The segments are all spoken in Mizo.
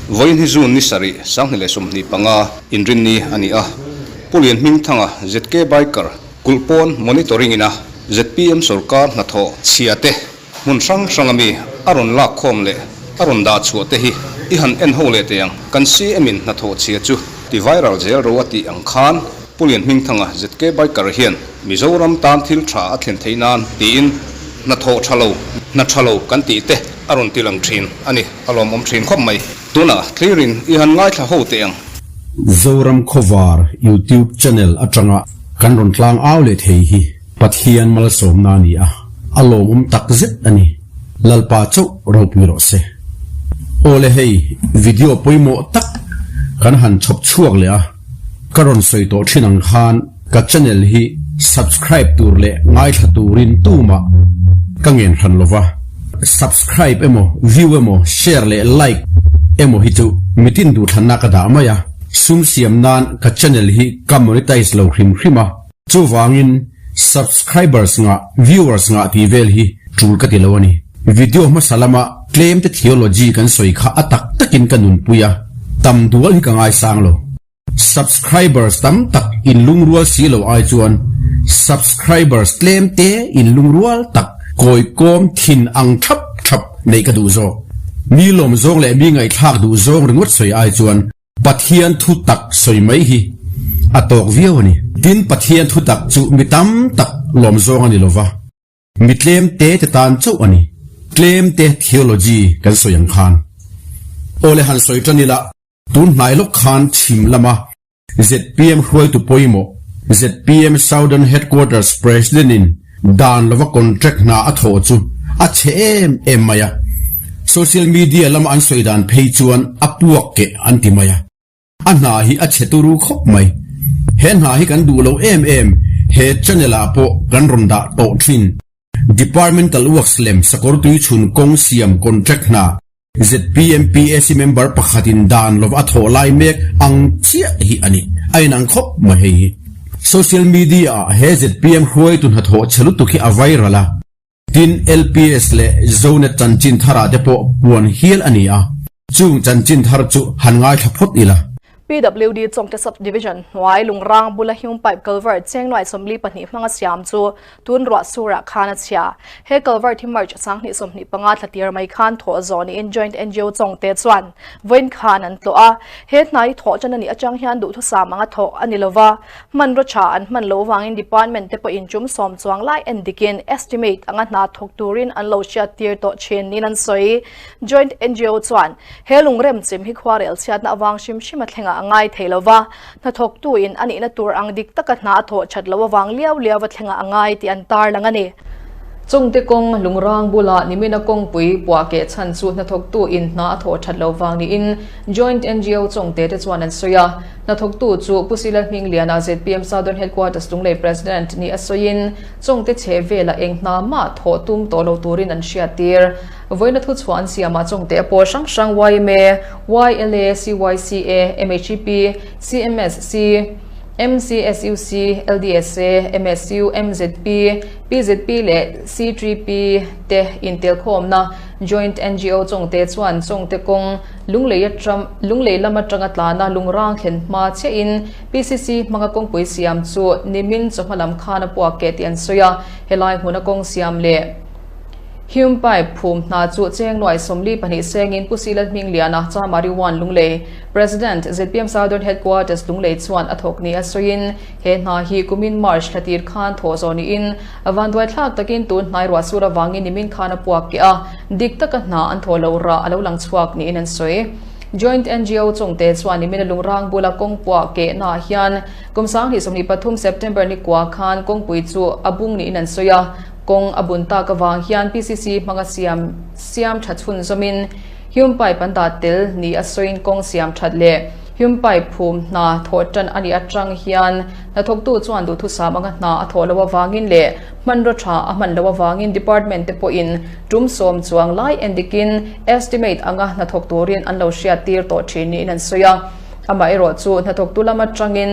Vawiin hi June ni sarih, 2025, Inrinni a ni a. Pu Lianhmingthanga, ZK Biker, kulh pawn monitoring ina zpm sorkar hnathawh chhia te hmun hrang hranga mi a rawn lak khawm leh a rawn dah chhuah te hi i han en ho leh teh ang. Kan CM in hnathawh chhia chu ti viral zel ro a tih ang khan Pu Lianhmingthanga, ZK Biker, hian Mizoram tan thil tha a thlen theih nan tiin hnathawh tha lo, hna tha lo kan tih te a rawn ti lang thin a ni. A lawmawm thin khawp mai. Tunah thlirin i han ngaithla ho teh ang. Zoram Khawvar YouTube channel atanga kan rawn tlang au leh thei hi Pathian malsawmna a ni a, a lawmawm tak zet a ni. Lalpa chauh ropui rawh se. Awle hei video pawimawh tak kan han chhawp chhuak leh a, ka rawn sawi tawh thin ang khan ka channel hi subscribe tur leh ngaithla turin tumah ka ngen hran lova, subscribe emaw view emaw share leh like emaw hi chu mitin duhthlanna ka dah mai a, sum siam nan ka channel hi ka monetize lo hrim hrim a, chuvangin subscribers ngah viewers ngah tih vel hi tul ka ti lo a ni. Video hmasa lama tlem te theology kan sawi kha a tak takin ka nunpui a, tam dual hi ka ngaisang lo. Subscribers tam tak in lungrual si lo ai chuan subscribers tlem te in lungrual tak kawikawm thin ang thap thap neih ka duh zawk. Mi lawm zawng leh mi ngaihthlak duh zawng ringawt sawi ai chuan Pathian thu tak sawi mai hi a tawk viau a ni. Tin, Pathian thu tak chu mi tam tak lawm zawng a ni lova, mi tlem te te tan chauh a ni. Tlem te theology kan sawi ang khan. Awle han sawi tan ila. Tun hnai lawk khan chhim lama zpm hruaitu pawimawh zpm Southern Headquarters President in dan lova contract hna a thawh chu a chhe em em mai a, social media lama an sawi dan phei chuan a puak keh an ti mai a, a hna hi a chhe turu khawp mai. He hna hi kan duh lo em em, he channel ah pawh kan rawn dah tawh thin. Departmental Works lem sakawr tui chhun kawng siam contract hna ZPM PAC member pakhatin dan lova a thawh lai mek ang chiah hi a ni. A inang khawp mai hei hi. Social media ah he ZPM hruaitu hnathawh chhe lutuk hi a viral a, tin LPS leh Zonet chanchin tharah te pawh puan hial a ni a, chung chanchin thar chu han ngaithla phawt ila. PWD Chawngte Sub-Division hnuai Lungrang bula Hume Pipe Culvert chengnuai 42 hmanga siam chu tun ruah surah khan a chhia. He culvert hi March 2025 thla tir mai khan thawh zawh niin Joint ngo Chawngte chuan vawiin khan an tlawh a. He hna hi thawh tan a nih atang hian duhthusam anga thawh a ni lova, hmanraw tha an hman loh vangin department te pawhin tum sawm chuang lai en dikin estimate anga hna thawk turin an lo hriat tir tawh thin niin an sawi. Joint ngo chuan He lungrem chim hi khuarel chhiatna avang hrim hrim a thlengah a ngai thei lo va, hnathawktuin a nihna tur ang dik taka hna a thawh that loh avang liau liau a thlengah a ngai tih an tarlang a ni. Chungte kawng lungrang bulah nimina kawngpui puah keh chhan chu hnathawktu in hna a thawh that lo vang niin Joint ngo Chungte te chuan an sawi a. Hnathawktu chu Pu Silal Hmingliana zpm Southern Headquarters Lunglei President ni a sawiin Chungte chhe velah eng hna mah thawh tum tawh lo turin an hriattir. Vawiina thuchhuah an siamah chawngte a pawl hrang hrang yma, YLA, CYCA, MHEP, CMSC, MCSUC, LDSA, MSU, MZP, PZP leh C3P te intelkhawmna Joint ngo chawngte chuan chawngte kawng Lunglei atang Lunglei lam atanga tlana lungrang thlen hma chiahin PCC hmanga kawngpui siam chu nimin chawhma lam khan a puak keh tih an sawi a, helai hmuna kawng siam leh Hume pipe phum hna chu chengnuai 42 sengin Pu Silal Hmingliana Chamari One Lunglei President zpm Southern Headquarters Lunglei chuan a thawk ni a sawiin he hna hi kumin March thla tir khan thawh zawh niin vanduai thlak takin tun hnai ruah sur avangin nimin khan a puak keh a, dik taka hna an thawh loh rah a lo lang chhuak niin an sawi. Joint ngo chungte chuan nimin a lungrang bula kawng puah kehnaah hian kum 2023 September ni kua khan kawngpui chu a bung niin an sawi a, Kawng a bun tak avang hian PCC hmanga siam siam tha chhunzawmin Hume pipe an dah tel ni a sawiin kawng siam that leh Hume pipe phum hna thawh tan a nih atang hian hnathawktu chuan duhthusam anga hna a thawh loh avangin leh hmanraw tha a hman loh avangin department te pawhin tum sawm chuang lai endikin estimate anga hnathawk turin an lo hriat tir tawh thin niin an sawi a. Amaherawhchu hnathawktu lam atangin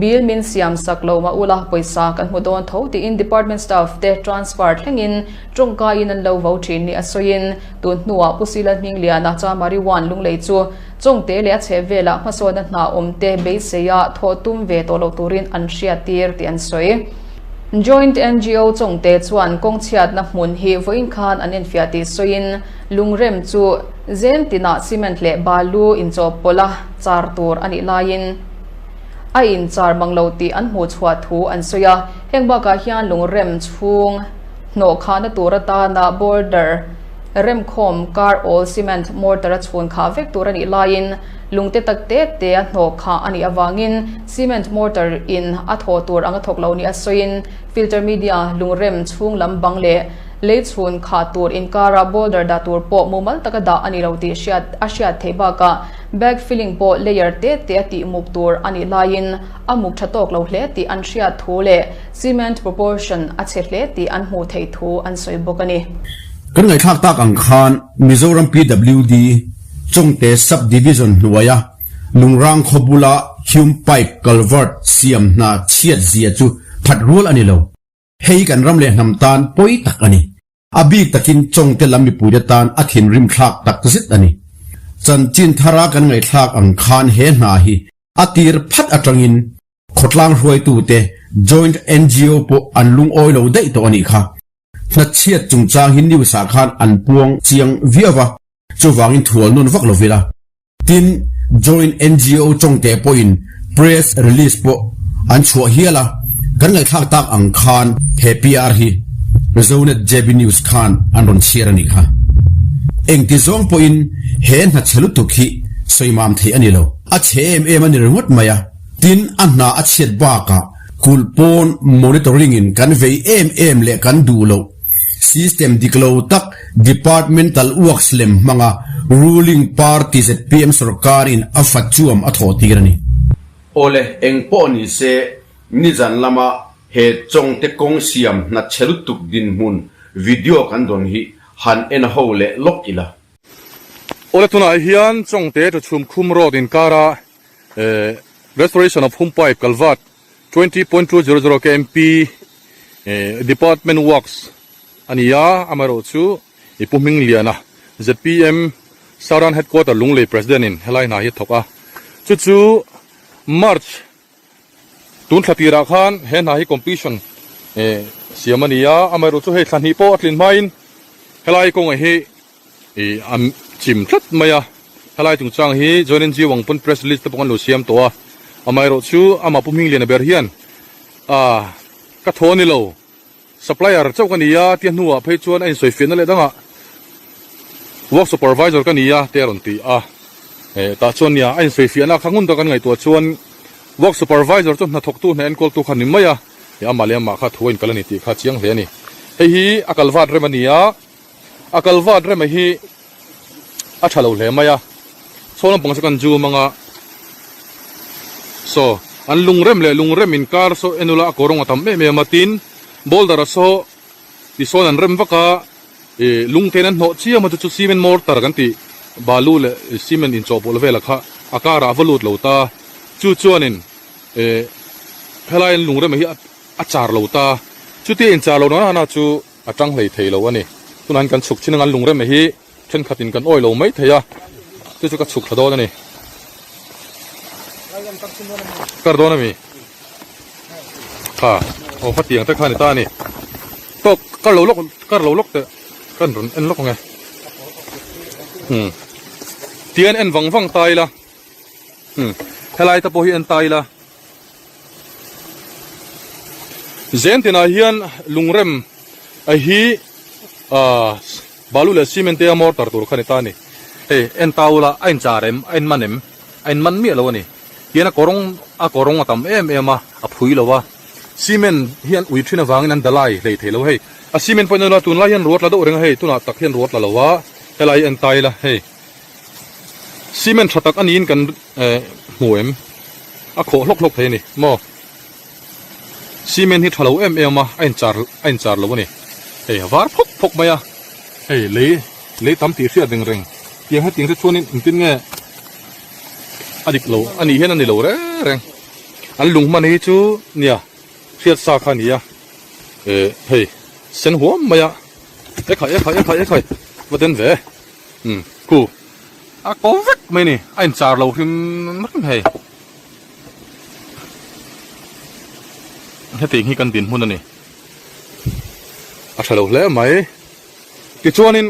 Bill min siam sak lo mah ula pawisa kan hmu dawn tho tiin department staff te transfer thlengin tawngkaiin an lo vo thin ni a sawiin tun hnuah Pu Sila Hmingliana Chamari One Lunglei chu Chawngte leh a chhehvelah hmasawnna hna awmte beiseia thawh tum ve tawh lo turin an hriattir tih an sawi. Joint ngo Chawngte chuan kawng chhiatna hmun hi vawiin khan an enfiah tih sawiin lungrem chu zen tinah cement leh balu inchawhpawlh a char tur a nih laiin a inchar mang lo tih an hmuh chhuah thu an sawi a. Heng bakah hian lungrem chhung hnawh khahna tur atana border Remkhawm kar awl cement mortar a chhun khah vek tur a nih laiin lungte tak te te a hnawh khah a nih avangin cement mortar in a thawh tur ang a thawk lo nia sawiin filter media lungrem chhung lam bang leh lei chhun khah tur inkara boulder dah tur pawh mumal taka dah a ni lo tih hriat a hriat theih bakah bag filling pawh layer te te a tih muk tur a nih laiin a muk tha tawk lo hle tih an hriat thu leh cement proportion a chhe hle tih an hmuh theih thu an sawi bawk a ni. Kan ngaihthlak tak ang khan Mizoram PWD Chawngte Sub Division hnuaia Lungrang khaw bula Hume Pipe Culvert siam hna chhiat zia chu phat rual a ni lo. Hei kan ram leh hnam tan pawi tak a ni. A bik takin Chawngte lam mipuite tan a thinrim thlak tak zet a ni. Chanchin thara kan ngaihthlak ang khan he hna hi a tir phat atangin khawtlang hruaitute Joint ngo pawh an lungawi lo daih tawh a nih kha. Hnatchhiat chungchang hi news ah khan an puang chiang viau a, chuvangin thual nawn vak lo ila. Tin, Joint ngo tawngte pawhin press release pawh an chhuah hial a, kan ngaihthlak tak ang khan he PR hi Zonet JB News khan an rawn chhiar a nih kha. Engti zawng pawhin he hnachhe lutuk hi sawimam theih a ni lo. A chhe em em a ni ringawt mai a, tin a hna a chhiat bakah Kulh pawn monitoring in kan vei em em leh kan duh loh system dik lo tak departmental works lem hmanga ruling party zpm sorkar in a fa chuam a thawh tir a ni. Awle, eng pawh ni se, nizan lama he Chawngte kawng siam hna chhe lutuk dinhmun video kan dawn hi han en ho leh lawk ila. Awle, tunah hian Chawngte Tuchhum Khum Road inkara Restoration of Home Pipe Culvert 20.200 kmp Department Works a ni a, amaherawhchu i Pu Hmingliana zpm Southern Headquarter Lunglei President in helai hna hi a thawk a, chu chu March tun thla tirah khan he hna hi completion siam a ni a, amaherawhchu hei thla hnih pawh a tlin hmain helai kawngah hi Ih a chim tlat mai a, helai chungchang hi Join NGO ang pawn press release te pawh kan lo siam tawh a, amaherawh chu amah Pu Hmingliana ber hian ah ka thaw a ni lo, supplier chauh ka ni a tia hnuah phei chuan a insawifiahna leh dangah work supervisor ka ni a te a rawn ti a, eh tah chuan nia a insawifiahna kha ngun tak an ngaihtuah chuan work supervisor chu hnathawktu hna enkawltu kha ni mai a, amah leh amah kha thu a inkal a ni tih kha chiang hle a ni. Hei hi a kalvat rem a ni a. A kal vat rema hi a tha lo hle mai a, chhawn lampang chu kan zoom anga saw an lungrem leh lungrem inkar saw en ula a kawrawng a tam em em a tin boulder a saw tisawn an rem vak a ih lung te in an hnawh chiam a chu chu cement mortar kan tih balu leh cement inchawhpawlh vel a kha a karah a va lut lo ta chu chuanin ih helai an lungrem hi a char lo ta chutia inchar lo na na chu. A tang hlei thei lo a ni. Tunah hian kan chhuk chin anga lungrem hi thenkhatin kan awi lo mai thei a, chu chu ka chhuk thla dawn a ni. Kar dawn a mi? Kha, aw khatiang te kha a ni ta a ni. Tawk, kar lo lawk, kar lo lawk teh kan rawn en lawk ang e. Hmm. Tian en vang vang ta ila. Hmm. Helai te pawh hi en ta ila. Zen tinah hian lungrem a hi ah balu leh cement te a mortar tur kha a ni ta a ni. Hei en ta ula a inchar em a inman em a inman miah lo a ni. Tihian a kawrawng a kawrawng a tam em em a a phui lo a cement hi an ui thin avangin an dalai hlei thei lo hei a cement pawh en ula tunlai hian ruat la deuh reng a hei tunah tak hian ruat la lo a helai hi en ta ila hei cement tha tak a niin kan eh hmu em. A khawh hlawk hlawk thei a ni maw? Cement hi tha lo em em a, a inchar a inchar lo a ni. Hei a var phawk phawk mai a, hei lei lei tam tih hriat reng reng tiang hetiang te chuanin engtin nge a dik lo a nih hian a ni lo reng reng. An lung hman hi chu nia hriat sa kha a ni a, eh hei sen huam mai a, ekhai ekhai ekhai ekhai va den ve, umm khu. A ko vek mai ni a inchar lo hrim hrim hei. Hetiang hi kan dinhmun a ni. A tha lo hle mai. Tichuanin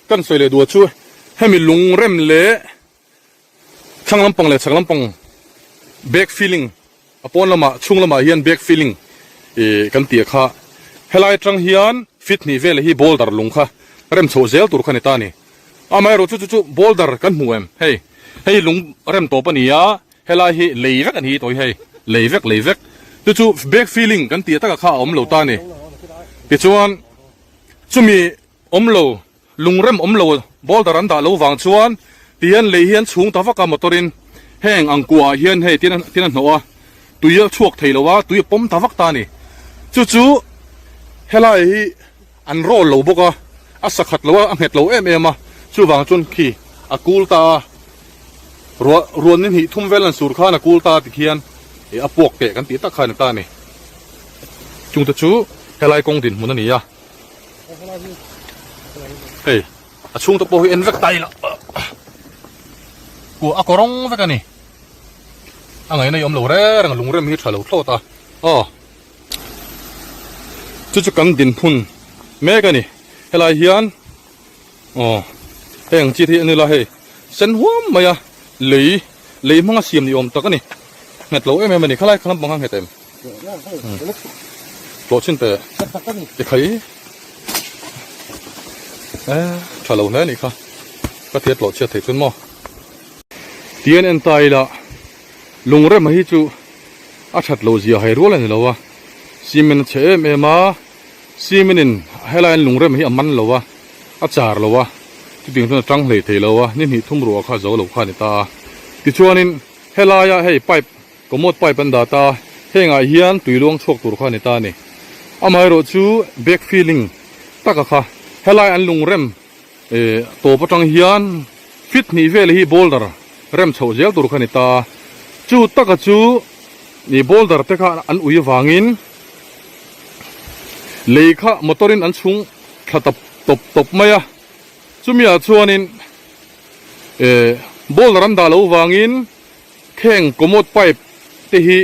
kan sawi leh duh chu hemi lungrem leh thlang lampang leh chhak lampang back filling a pawn lamah chhung lamah hian back filling ih kan tih kha helai atang hian fit hnih vel hi boulder lung kha rem chhoh zel tur kha ni ta a ni. Amaherawh chu chu chu boulder kan hmu em hei hei lung rem tawp a ni a helai hi lei vek a ni tawh hi hei lei vek lei vek chu chu back filling kan tih taka kha a awm lo ta a ni tichuan chumi awm lo lung rem awm lo boulder an dah lo vang chuan ti hian lei hi an chhung ta vak a motor in heng ang kuah ah hian hei tin tin a hnawh a tui a chhuak thei lo a tui a pawm ta vak ta a ni chu chu helai hi. An rawl lo bawk a, a sakhat lo a, a nghet lo em em a, chuvang chuan khi a kul ta a, ruah ruan ni hnih thum vel an sur khan a kul ta ti khian ih a puak teh kan tih tak kha a ni ta a ni. Chungte chu helai kawng dinhmun a ni a, hei a chhungte pawh hi en vek ta ila kua a kawrawng vek a ni, a ngaihna hi awm lo reng reng lungrem hi tha lo thlawt a, aw. Chu chu kan dinhmun mek a ni helai hian aw heng chi te hi a ni la hei sen huam mai a lei lei hmanga siam ni awm tak a ni nghet lo em em a ni khalai kha lampang kha nghet em hlawh chin teh ti khai e tha lo hle a nih kha ka thiat hlawh chhiat thei chuan maw tian en ta ila lungrema hi chu. A that loh zia hai rual a ni lo a, cement a chhe em em a, cement in helai an lungrem hi a man lo a, a char lo a, chutiang chuan a tang hlei thei lo a, ni hnih thum ruah kha zo lo kha a ni ta a. Tichuanin helaia hei pipe, commode pipe an dah ta a, hengah hian tui luang chhuak tur kha a ni ta a ni. Amaherawh chu back filling taka kha helai an lungrem Eh, tawp atang hian fit hnih vel hi boulder rem chhoh zel tur kha ni ta. Chu taka chu ni boulder te kha an ui avangin lei kha motor in an chhung thla tawp tawp tawp mai a. Chumi ah chuanin eh boulder an dah loh vangin kheng commode pipe te hi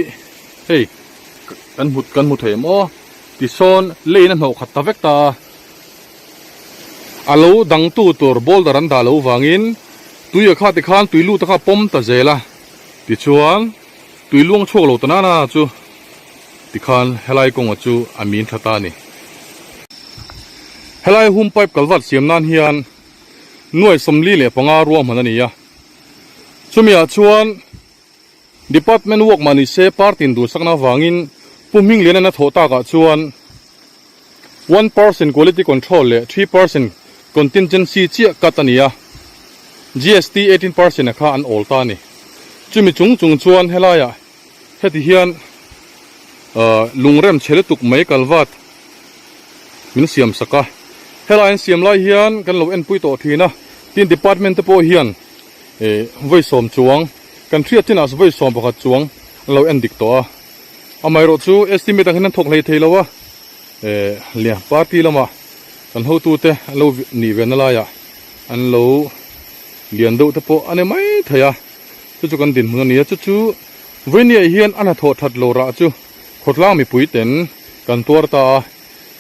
hei kan hmu kan hmu thei em aw tisawn lane a hnawh khat ta vek ta a a lo dang tu tur boulder an dah loh vangin tui a kha tikhan tui lut a kha pawm ta zel a tichuan tui luang chhuak lo ta nana chu tikhan helai kawnga chu a min tha ta a ni helai hum pipe kalvat siam nan hian nuai 45 ruahman a ni a. Chumi ah chuan Department work mah ni se party in duhsakna avangin Pu Hmingliana'n a thawh takah chuan 1% quality control leh 3% contingency chiah cut a ni a, GST 18% a kha an awl ta a ni. Chumi chung chung chuan helaiah heti hian lungrem chhe lutuk mai kalvat min siam sak a, helai an siam lai hian kan lo enpui tawh thin a, tin department te pawh hian ih vawi sawm chuang kan hriat chinah vawi 11 chuang an lo en dik tawh a, amaherawh chu estimate ang hian an thawk hlei thei lo a, eh lian party lamah kan hotu te an lo nih ve na laiah an lo lian deuh te pawh a ni mai thei a, chu chu kan dinhmun a ni a, chu chu vawinia hian a hnathawh that lo rah chu. Khawtlang mipui ten kan tuar ta a,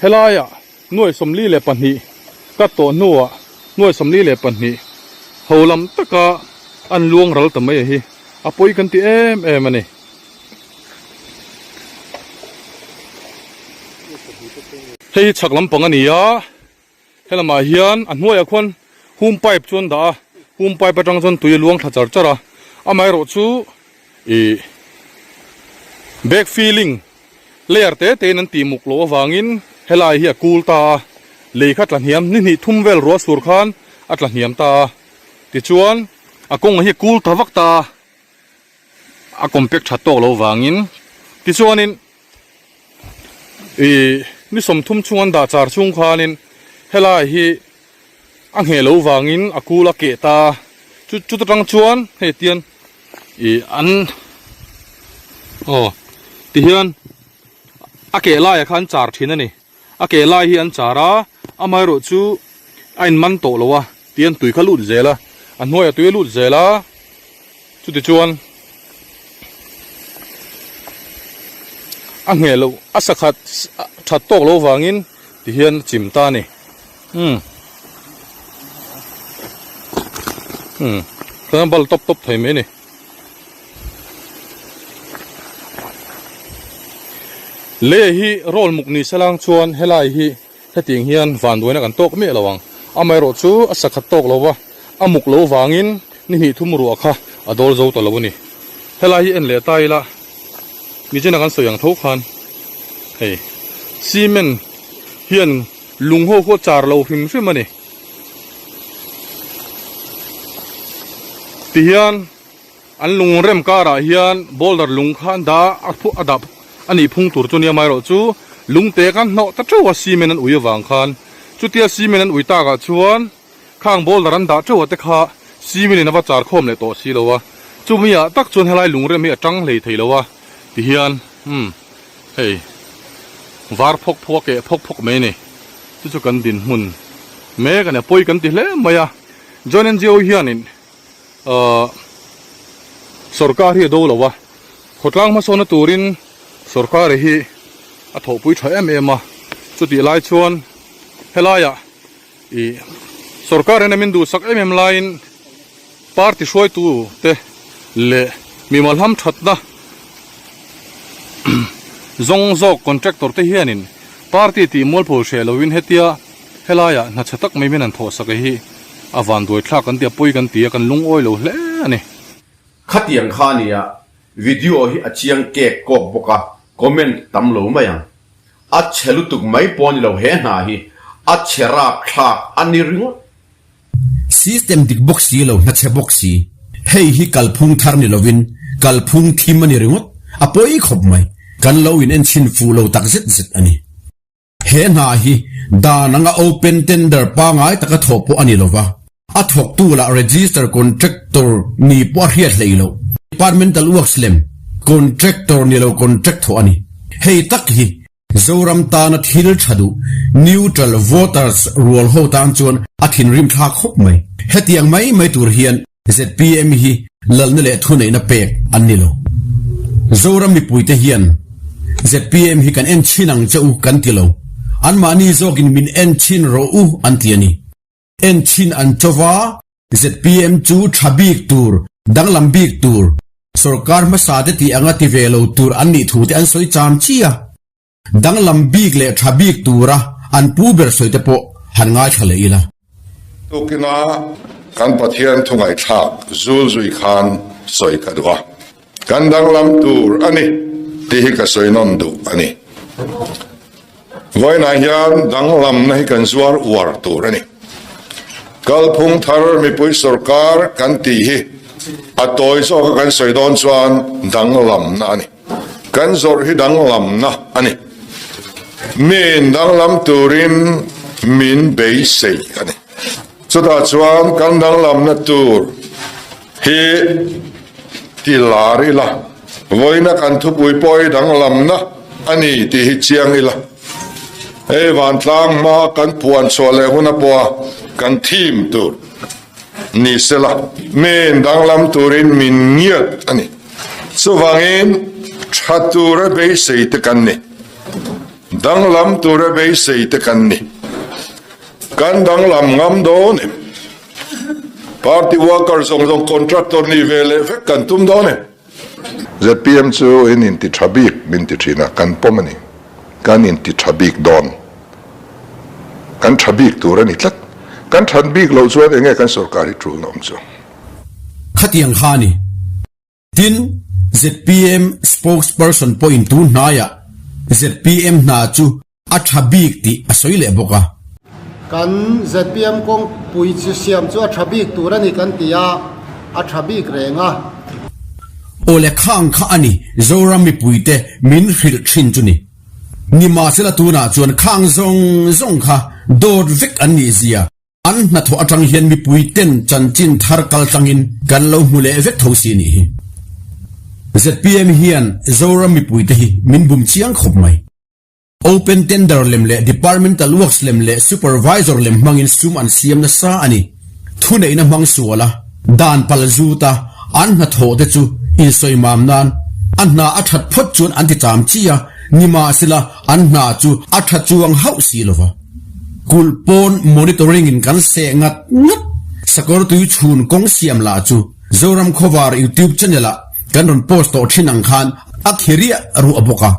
helaiah nuai 42 kat tawh hnuah nuai 42 ho lam taka an luang ral ta mai a hi a pawi kan ti em em a ni. Hei hi chhak lampang a ni a. Helamah hian a hnuaiah khuan hum pipe chu an dah a, hum pipe atang chuan tui a luang thla char char a, amaherawh chu ih back filling layer te te in an tih muk loh avangin helai hi a kul ta a, lei kha tla hniam ni hnih thum vel ruah sur khan a tla hniam ta a, tichuan a kawng hi a kul ta vak ta a, a compact tha tawk loh avangin tichuanin. Ih ni 30 chhung an dah char chhung khanin helai hi a ngheh lo vangin a kul a keh ta chu chuta tang chuan hei tian ih an aw tihian a keh laiah khan char thin a ni a keh lai hi an char a amaherawh chu a in man tawh lo a tian tui kha lut zel a. A hnuaiah tui a lut zel a, chutichuan a ngheh loh a sakhat that tawk loh vangin tihian a chim ta a ni. Umm umm chuan a bal tawp tawp thei mai a ni. Lei hi roll muk ni se lang chuan helai hi hetiang hian vanduaina kan tawk miah lo ang. Amaherawh chu a sakhat tawk lo va, a muk lo vangin ni hnih thum ruah kha a dawl zo ta lo a ni. Helai hi en leh ta ila nichina kan sawi ang tho khan hei cement hian lung ho khu a char lo hrim hrim a ni. Tihian an lung rem karah hian boulder lung kha an dah a a dah a nih phung tur chu nia amaherawh chu lungte khan hnawh ta teuh a cement an ui avang khan chutia cement an ui takah chuan khang boulder an dah teuh a te kha cement in a va char khawm leh tawh si lo a chumi ah tak chuan helai lung rem hi a tang hlei thei lo a tihian umm hei var phawk phawk a keh phawk phawk mai a ni chu chu kan dinhmun mek a ni a pawi kan ti hle mai a joint N G O hianin. Ahh sorkar hi a do lo a, khawtlang hmasawnna turin sorkar hi a thawhpui tha em em a, chutih lai chuan helaiah ih sorkar hian a min duhsak em em laiin party hruaitu te leh mimal hamthatna zawng zawk contractor te hianin party tih mualpho hreh lovin hetia helaiah hna chhe tak mai min han thawhsak hi A vanduai thlak kan ti a, pawi kan ti a, kan lungawi lo hle a ni. Khatiang kha nia, video hi a chiang kek kawk bawk a, comment tam lo mai ang. A chhe lutuk mai pawh ni lo he hna hi, a chhe rap thlak a ni ringawt. System dik bawk si lo, hna chhe bawk si. Hei hi kalphung thar ni lovin kalphung thim a ni ringawt, a pawi khawp mai. Kan lo in enchhin fuh lo tak zet zet a ni. He hna hi dan anga open tender pangai taka thawh pawh a ni lova, a thawktu lah register contractor ni pawh a hriat hlei loh. Departmental works lem contractor ni lo contract thawh a ni. Hei tak hi Zoram tana thil tha duh neutral voters rual ho tan chuan a thinrim thlak khawp mai. Hetiang mai mai tur hian Zpm hi lalna leh thuneihna pek an ni lo. Zoram mipuite hian zpm hi kan en chhin ang che u kan ti lo. Anmahni zawkin min en chhin rawh u an ti a ni. En chhin an chova zpm chu tha bik tur, danglam bik tur, sorkar hmasa te tih anga ti ve lo tur an nih thu te an sawi cham chi a. Danglam bik leh tha bik tura an pu ber sawi te pawh han ngaithla leh ila. Tukina kan Pathian thu ngaihthlak zul zui khan sawi ka duh a, kan danglam tur a ni tih hi ka sawi nawn duh a ni. Vawiinah hian danglamna hi kan zuar uar tur a ni. Kalphung thar mipui sorkar kan tih hi a tawi zawka kan sawi dawn chuan danglamna a ni. Kan zawrh hi danglamna a ni. Min danglam turin min beisei a ni. Chutah chuan kan danglamna tur hi ti lar ila, vawiina kan thupui pawh hi danglamna a ni tih hi chiang ila. Hei vantlang hma kan puan chhuah leh huna pawha kan theme tur ni sela, min danglam turin min ngiat a ni. Chuvangin tha tura beisei te kan ni, danglam tura beisei te kan ni. Kan danglam ngam dawn em? Party worker zawng zawng contractor ni ve leh vek kan tum dawn em? Zpm chu in inti tha bik min ti thin a, kan pawm a ni. Kan inti tha bik dawn. Kan tha bik tur a ni tlat. Kan that bik loh chuan enge kan sorkar hi tulna awm chu. Khatiang kha a ni. Tin, zpm spokesperson pawhin tun hnaiah zpm hna chu A tha bik tih a sawi leh bawk a. Kan zpm kawngpui chi siam chu a tha bik tur a ni kan ti a, a tha bik reng a. Aw le khang kha a ni Zoram mipuite min hrilh thin chu ni. Nimahsela tunah chuan khang zawng zawng kha dawt vek an nih zia An hnathawh atang hian mipui ten chanchin thar kal tlangin kan lo hmu leh vek tho si nih hi. Zpm hian Zoram mipuite hi min bum chiang khawp mai. Open tender lem leh departmental works lem leh supervisor lem hmangin sum an siam nasa a ni. Thuneihna hmang sual a. Dan pal zuta an hnathawh te chu insawimam nan a hna a that phawt chuan an ti cham chi a, nimahsela an hna chu a tha chuang hauh si lo va. Kulh pawn monitoring in kan seh ngat ngat. Sakawr tui chhun kawng siam lah chu Zoram Khawvar YouTube channel ah kan rawn post tawh thin ang khan a khi riah ruah bawk a.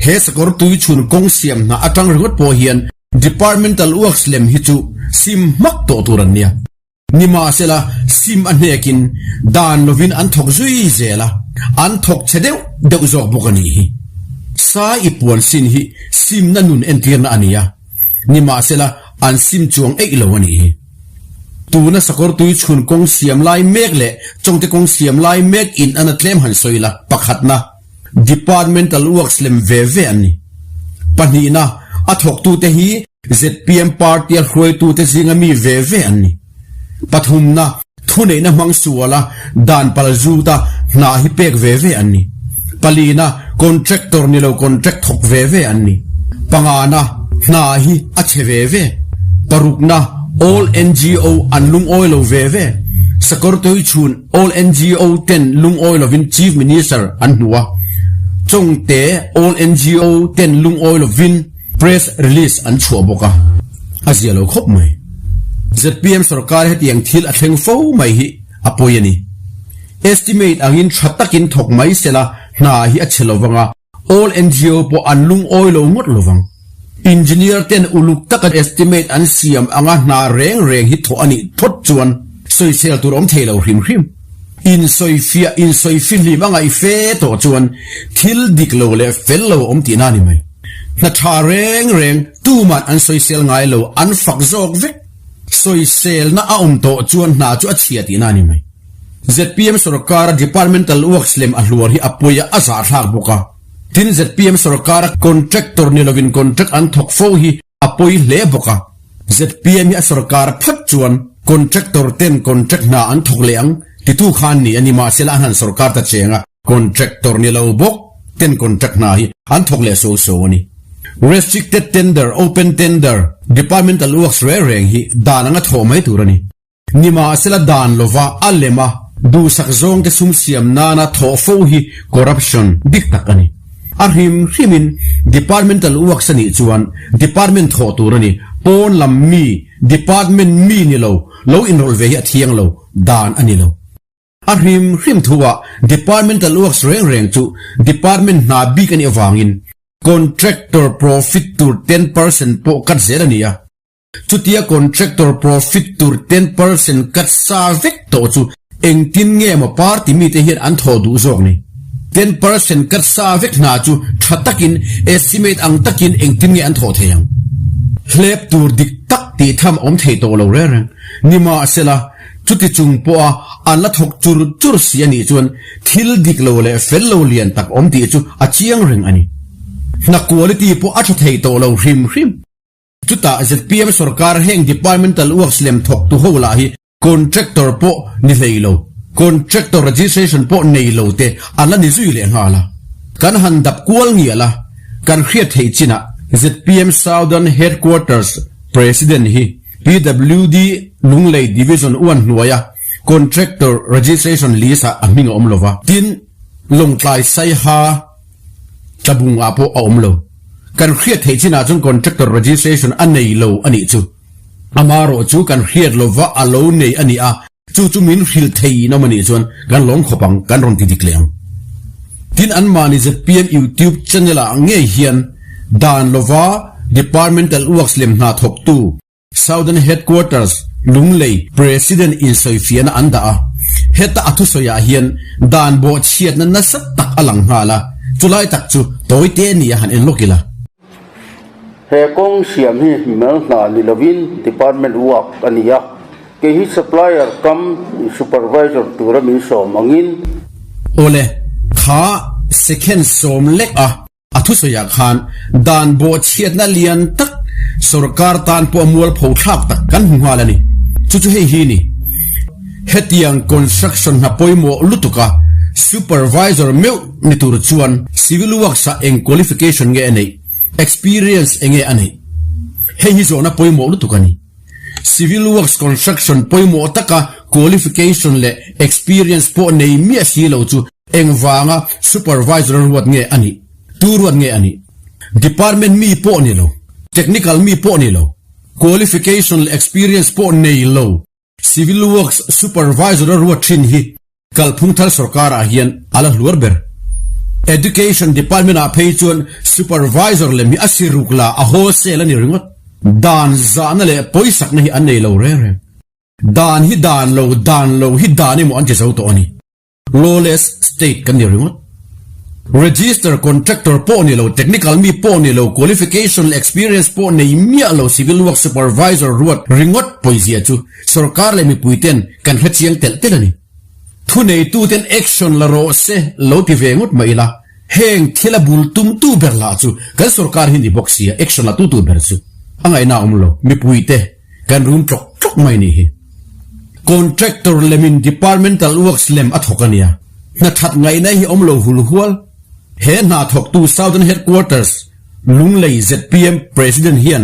He sakawr tui chhun kawng siam hna atang ringawt pawh hian departmental works lem hi chu sim hmak tawh tur an nia. Nimahsela, sim a hnekin dan lovin an thawk zui zel a, an thawk chhe deuh deuh zawk bawk a nih hi. Sai i puan sin hi simna nun entirna a ni a, nimahsela an sim chuang eih lo a nih hi. Tuna sakawr tui chhun kawng siam lai mek leh chawngte kawng siam lai mek in ana tlem han sawi la, pakhatna, Departmental works lem ve ve an ni. Pahnihna, a thawktute hi zpm party-a hruaitute zinga mi ve ve an ni. Pathumna, thuneihna hmang suala dan pal zuta hna hi pek ve ve an ni. Palina, contractor ni lo contract thawk ve ve an ni. Pangana, hna hi a chhe ve ve. Parukna, all ngo an lungawi lo ve ve. Sakawrtui chhun all ngo ten lungawi lovin Chief Minister an hmu a. Chawngte all ngo ten lungawi lovin Press release an chhuah bawk a, a zia lo khawp mai. Zpm sorkar hetiang thil a thleng fo mai hi a pawi a ni. Estimate angin tha takin thawk mai sela hna hi a chhe lovang a, all ngo pawh an lungawi lo ngawt lovang. Engineer ten uluk taka estimate an siam anga hna reng reng hi thawh a nih thawt chuan sawisel tur awm thei lo hrim hrim. Insawifiah, insawifi hlim a ngaih fe tawh chuan thil dik lo leh fel lo a awm tihna a ni mai. Hna tha reng reng tuman an sawisel ngai lo, an fak zawk vek. Sawiselna a awm tawh chuan hna chu a chhia tihna a ni mai. Zpm sorkara departmental works lem a hluar hi a pawi a, a zahthlak bawk a. Tin, zpm sorkara contractor ni lovin contract an thawk fo hi a pawi hle bawk a. Zpm hi a sorkar phat chuan contractor ten contract hna an thawk leh ang titu kha an ni a ni, mahsela an han sorkar ta cheng a. Contractor ni lo bawk ten contract hna hi an thawk leh so so a ni. Restricted tender, open tender, departmental works reng reng hi dan anga thawh mai tur a ni. Nimahsela dan lova a lem a, duhsak zawngte sum siam nana thawh fo hi corruption dik tak a ni. A hrim hrimin departmental works a nih chuan department thawh tur a ni. Pawn lam mi, department mi ni lo, lo inrawlh ve hi a thiang lo, dan a ni lo. A hrim hrim thuah Departmental works reng reng chu Department hna bik a nih avangin Contractor profit tur 10% pawh cut zel a ni a. Chutia Contractor profit tur 10% cut sa vek tawh chu engtin nge maw party mite hian an thawh duh zawk ni? 10% cut sa vek hna chu tha takin estimate ang takin engtin nge an thawh thei ang? Hlep tur dik tak tih tham a awm thei tawh lo reng reng. Nimahsela, Chuti chung pawha an la thawk chur chur si a nih chuan thil dik lo leh fel lo lian tak awm tih chu a chiang reng a ni. Hna quality pawh a tha thei tawh lo hrim hrim. Chutah zpm sorkar heng departmental works lem thawk tu ho lah hi contractor pawh ni hlei lo, contractor registration pawh nei lo te an la ni zui leh nghal a. Kan han dap kual ngial a, kan hriat theih chinah zpm Southern Headquarters President hi PWD Lunglei Division uan hnuaia Contractor Registration List ah a hming a awm lo va, tin Lawngtlai Saiha Tlabung ah pawh a awm lo. Kan hriat theih chinah chuan Contractor Registration a nei lo a nih chu. Amarawh chu kan hriat lo va a lo nei a ni a, chu chu min hrilh thei in awm a nih chuan kan lawm khawp ang, kan rawn ti dik leh ang. Tin anmahni zpm YouTube channel ah ngei hian dan lova Departmental Works lem hna thawktu, Southern Headquarters, Lunglei, President insawifiahna an dah a. Heta a thusawiah hian dan bawhchhiatna nasa tak a lang nghal a, chulai tak chu tawi te ni a han en lawk ila. He kawng siam hi mel hna ni lovin department work a ni a, kei hi supplier kam supervisor tura min sawm angin. Awle, kha second sawm lek a. A thusawiah khan dan bawhchhiatna lian tak sorkar tan pawh mualpho thlak tak kan hmu nghal a ni. Chu chu hei hi ni. Hetiang construction hna pawimawh lutuka supervisor meuh ni tur chuan civil works ah eng qualification nge a neih, experience enge a neih? Hei hi zawhna pawimawh lutuk a ni. Civil works construction pawimawh taka. qualification leh experience pawh nei miah si lo chu engvanga supervisor a ruat nge a nih? Tu ruat nge a nih? Department mi pawh ni lo, technical mi pawh ni lo, qualification leh experience pawh nei lo Civil Works Supervisor a ruat thin hi kalphung thar sorkarah hian a la hluar ber. Education Department ah phei chuan Supervisor lem hi a si ruk la a wholesale a ni ringawt. Dan zahna leh pawisakna hi an nei lo reng reng. Dan hi dan lo, dan lo hi dan emaw an ti zo tawh a ni. Lawless state kan ni ringawt. Register contractor pawh ni lo, technical mi pawh ni lo, qualification leh experience pawh nei miah lo civil work supervisor ruat ringawt pawizia chu sorkar leh mipui ten kan hre chiang telh telh a ni. Thuneituten action la rawh se lo ti ve ngawt mah ila, heng thil a bul tumtu ber lah chu kan sorkar hi ni bawk sia action la tutu ber chu a ngaihna a awm lo. Mipuite. Kan rum tlawk tlawk mai nih hi. Contractor lemin departmental works lem a thawk a nia. Hna that ngaihna hi awm lo hul hual. He hna thawktu Southern Headquarters Lunglei zpm President hian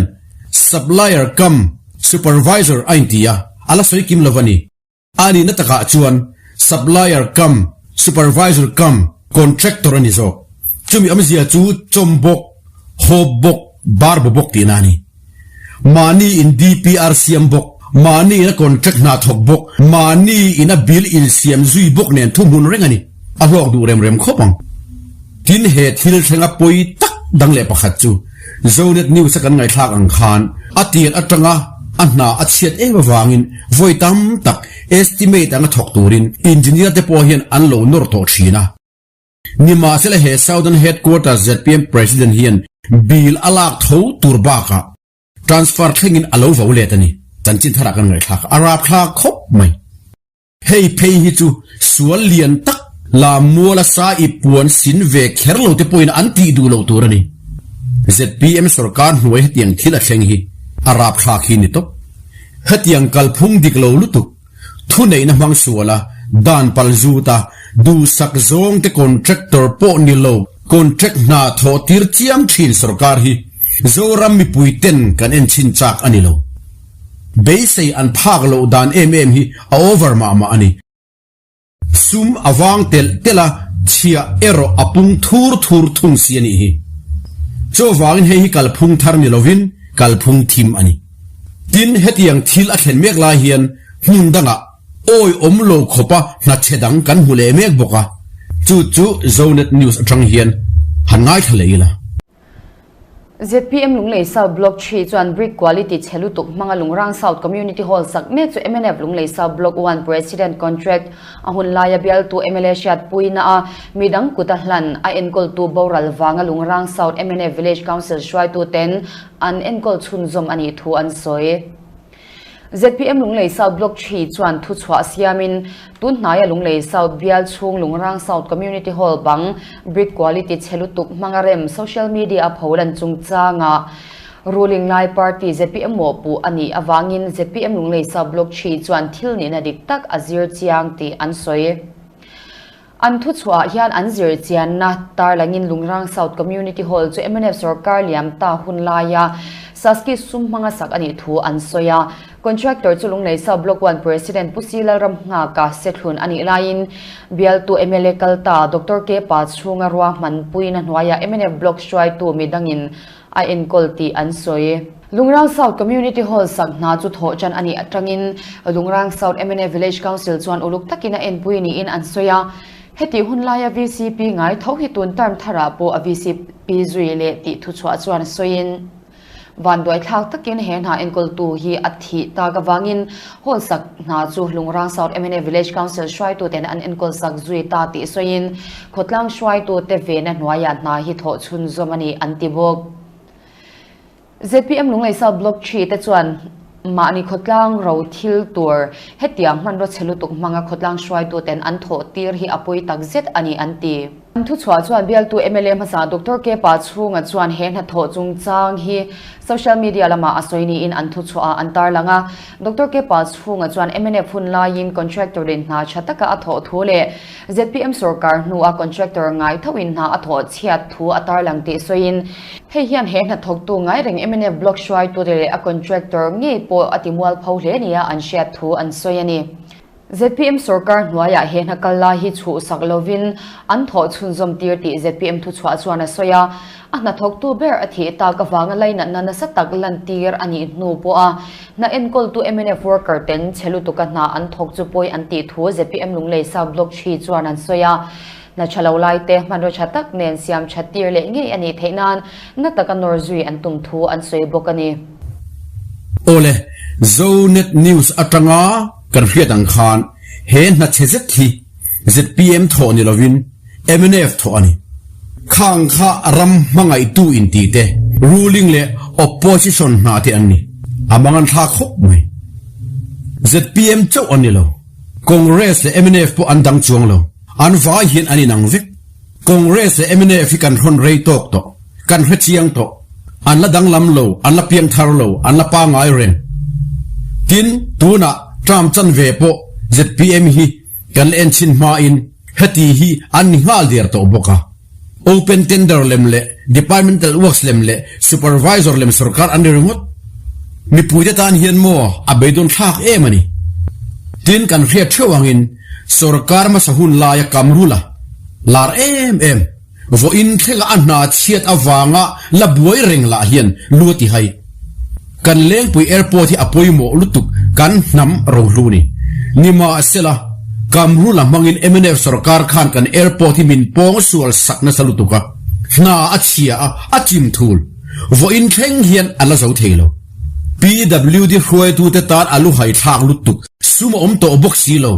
Supplier cum Supervisor a inti a, a la sawi kim lo a ni. A nihna takah chuan supplier cum supervisor cum contractor a ni zawk. Chumi awmzia chu chawm bawk, hawp bawk, bar bu bawk tihna a ni. Mahni in DPR siam bawk, mahni in a contract hna thawk bawk, mahni in a bill insiam zui bawk nen thuhmun reng a ni. A hlawk duh rem rem khawp ang. Tin he thil thlenga pawi tak dang leh pakhat chu Zonet News a kan ngaihthlak ang khan a tir atanga a hna a chhiat em avangin vawi tam tak estimate anga thawk turin engineer te pawh hian an lo nawr tawh thin a. Nimahsela he Southern Headquarters zpm President hian bill a lak tho tur bakah transfer thlengin a lo vo let a ni. Chanchin tharah kan ngaihthlak a, a rapthlak khawp mai. Hei phei hi chu sual lian tak la muala sa i puan sin ve kher lo te pawhin an tih duh loh tur a ni. Zpm sorkar hnuai hetiang thil a thleng hi a rapthlak hi ni tawp. Hetiang kalphung dik lo lutuk, thuneihna hmang suala dan pal zut a, duhsak zawng te contractor pawh ni lo contract hna thawh tir chiam thin sorkar hi Zoram mipui ten kan en chhin chak a ni lo. Beisei an phak loh dan em em hi a over mah mah a ni. Sum a vang telh telh a, chhiah erawh a pung thur thur thung si a nih hi. Chuvangin hei hi kalphung thar ni lovin kalphung thim a ni. Tin, hetiang thil a thlen mek lai hian hmun dangah awi awm lo khawpa hna chhe dang kan hmu leh mek bawk a, chu chu Zonet News atang hian han ngaithla leh ila. Zpm Lunglei South Block Three chuan brick quality chhe lutuk hmanga Lungrang South Community Hall sak mek chu mnf Lunglei South Block One President Contract a hun laia bialtu mla hriatpuina a midang kut a hlan a enkawltu boral vanga Lungrang South mnf Village Council hruaituten an enkawl chhunzawm a nih thu an sawi. Zpm Lunglei South Block Three chuan thuchhuah siamin tun hnaia Lunglei South bial chhung Lungrang South Community Hall bang brick quality chhe lutuk hmanga rem social media a pholan chungchanga ruling lai party zpm mawhpuh a nih avangin zpm Lunglei South Block Three chuan thil nihna dik tak a zir chiang tih an sawi. An thuchhuah hian an zir chianna tarlangin Lungrang South Community Hall chu mnf sorkar liam ta hun laia Saski sum hmanga sak a nih thu an sawi a. Contractor chu Lunglei South Block One President Pu Si Lalramnghaka sethlun a nih laiin bialtu mla kal ta Doctor K Pa chhunga ruahmanpuina hnuaia mnf Block hruaitu midangin a enkawl tih an sawi. Lungrang South Community Hall sak hna chu thawh tan a nih atangin Lungrang South mna Village Council chuan uluk takin a enpui niin an sawi a. Hetih hun laia vcp ngai tho hi tun term tharah pawh a vcp zui leh tih thuchhuah chuan sawiin vanduaithlak takin he hna enkawltu hi a thih tak avangin hall sak hna chu Lungrang South mna Village Council hruaituten an enkawl sak zui ta tih sawiin Khawtlang hruaitute vena hnuaiah hna hi thawh chhunzawm a ni an ti bawk. Zpm Lunglei South Block Three te chuan mahni khawtlang ro thil tur hetiang hmanraw chhe lutuk hmanga khawtlang hruaituten an thawh tir hi a pawi tak zet a ni an ti. An thuchhuah chuan bialtu mla hmasa Doctor K Pachhunga chuan he hnathawh chungchang hi social media lamah a sawi niin an thuchhuahah an tarlang a. Doctor K Pachhunga chuan mnf hun laiin contractor in hna tha taka a thawh thu leh Zpm sorkar hnua contractor ngai thoin hna a thawh chhiat thu a tarlang tih sawiin, hei hian he hnathawktu ngai reng mnf block hruaitute leh a contractor ngei pawh a timual pho hle nia an hriat thu an sawi a ni. Zpm sorkar hnuaiah he hna kal lai hi chhuhsak lovin an thawh chhunzawm tir tih zpm thuchhuah chuan a sawi a. A hnathawktu ber a thih tak avanga lainatna nasa tak lantir a nih hnu pawha hna enkawltu mnf worker ten chhe lutuka hna an thawk chu pawi an tih thu zpm Lunglei South Block ṭhi chuan an sawi a. Hna ṭha lo laite hmanraw ṭha tak nen siam ṭhat tir leh ngei a nih theih nan na taka nawr zui an tum thu an sawi bawk a ni. Awle, Zonet News atanga kan hriat ang khan he hna chhe zet hi zpm thawh ni lovin mnf thawh a ni. Khang kha ram hmangaihtu inti te, ruling leh opposition hna te an ni. A mang an thlak khawp mai. Zpm chauh an ni lo. Congress leh mnf pawh an dang chuang lo. An vai hian an inang vek. Congress leh mnf hi kan hrawn rei tawk tawh. Kan hre chiang tawh. An la danglam lo, an la piang thar lo, an la pangai reng. Tin, tunah term chanve pawh zpm hi kan la en chhin hmain heti hi an ni nghal der tawh bawk a. Open tender lem leh departmental works lem leh supervisor lem sorkar an ni ringawt. Mipuite tan hian maw a beidawn thlak em a ni. Tin, kan hriat theuh angin sorkar hmasa hun laia Kamrula lar em em vawiin thlenga a hna chhiat avanga la buai reng lah hian lu a ti hai. Kan Lengpui Airport hi a pawimawh lutuk kan hnam rohlu ni. Nimahsela, Kamrula hmangin mnf sorkar khan kan airport hi min pawng sual sak nasa lutuk a, hna a chhia a, a chim thul. Vawiin thleng hian a la zo thei lo. PWD hruaitute tan a luhai thlak lutuk, sum a awm tawh bawk si lo.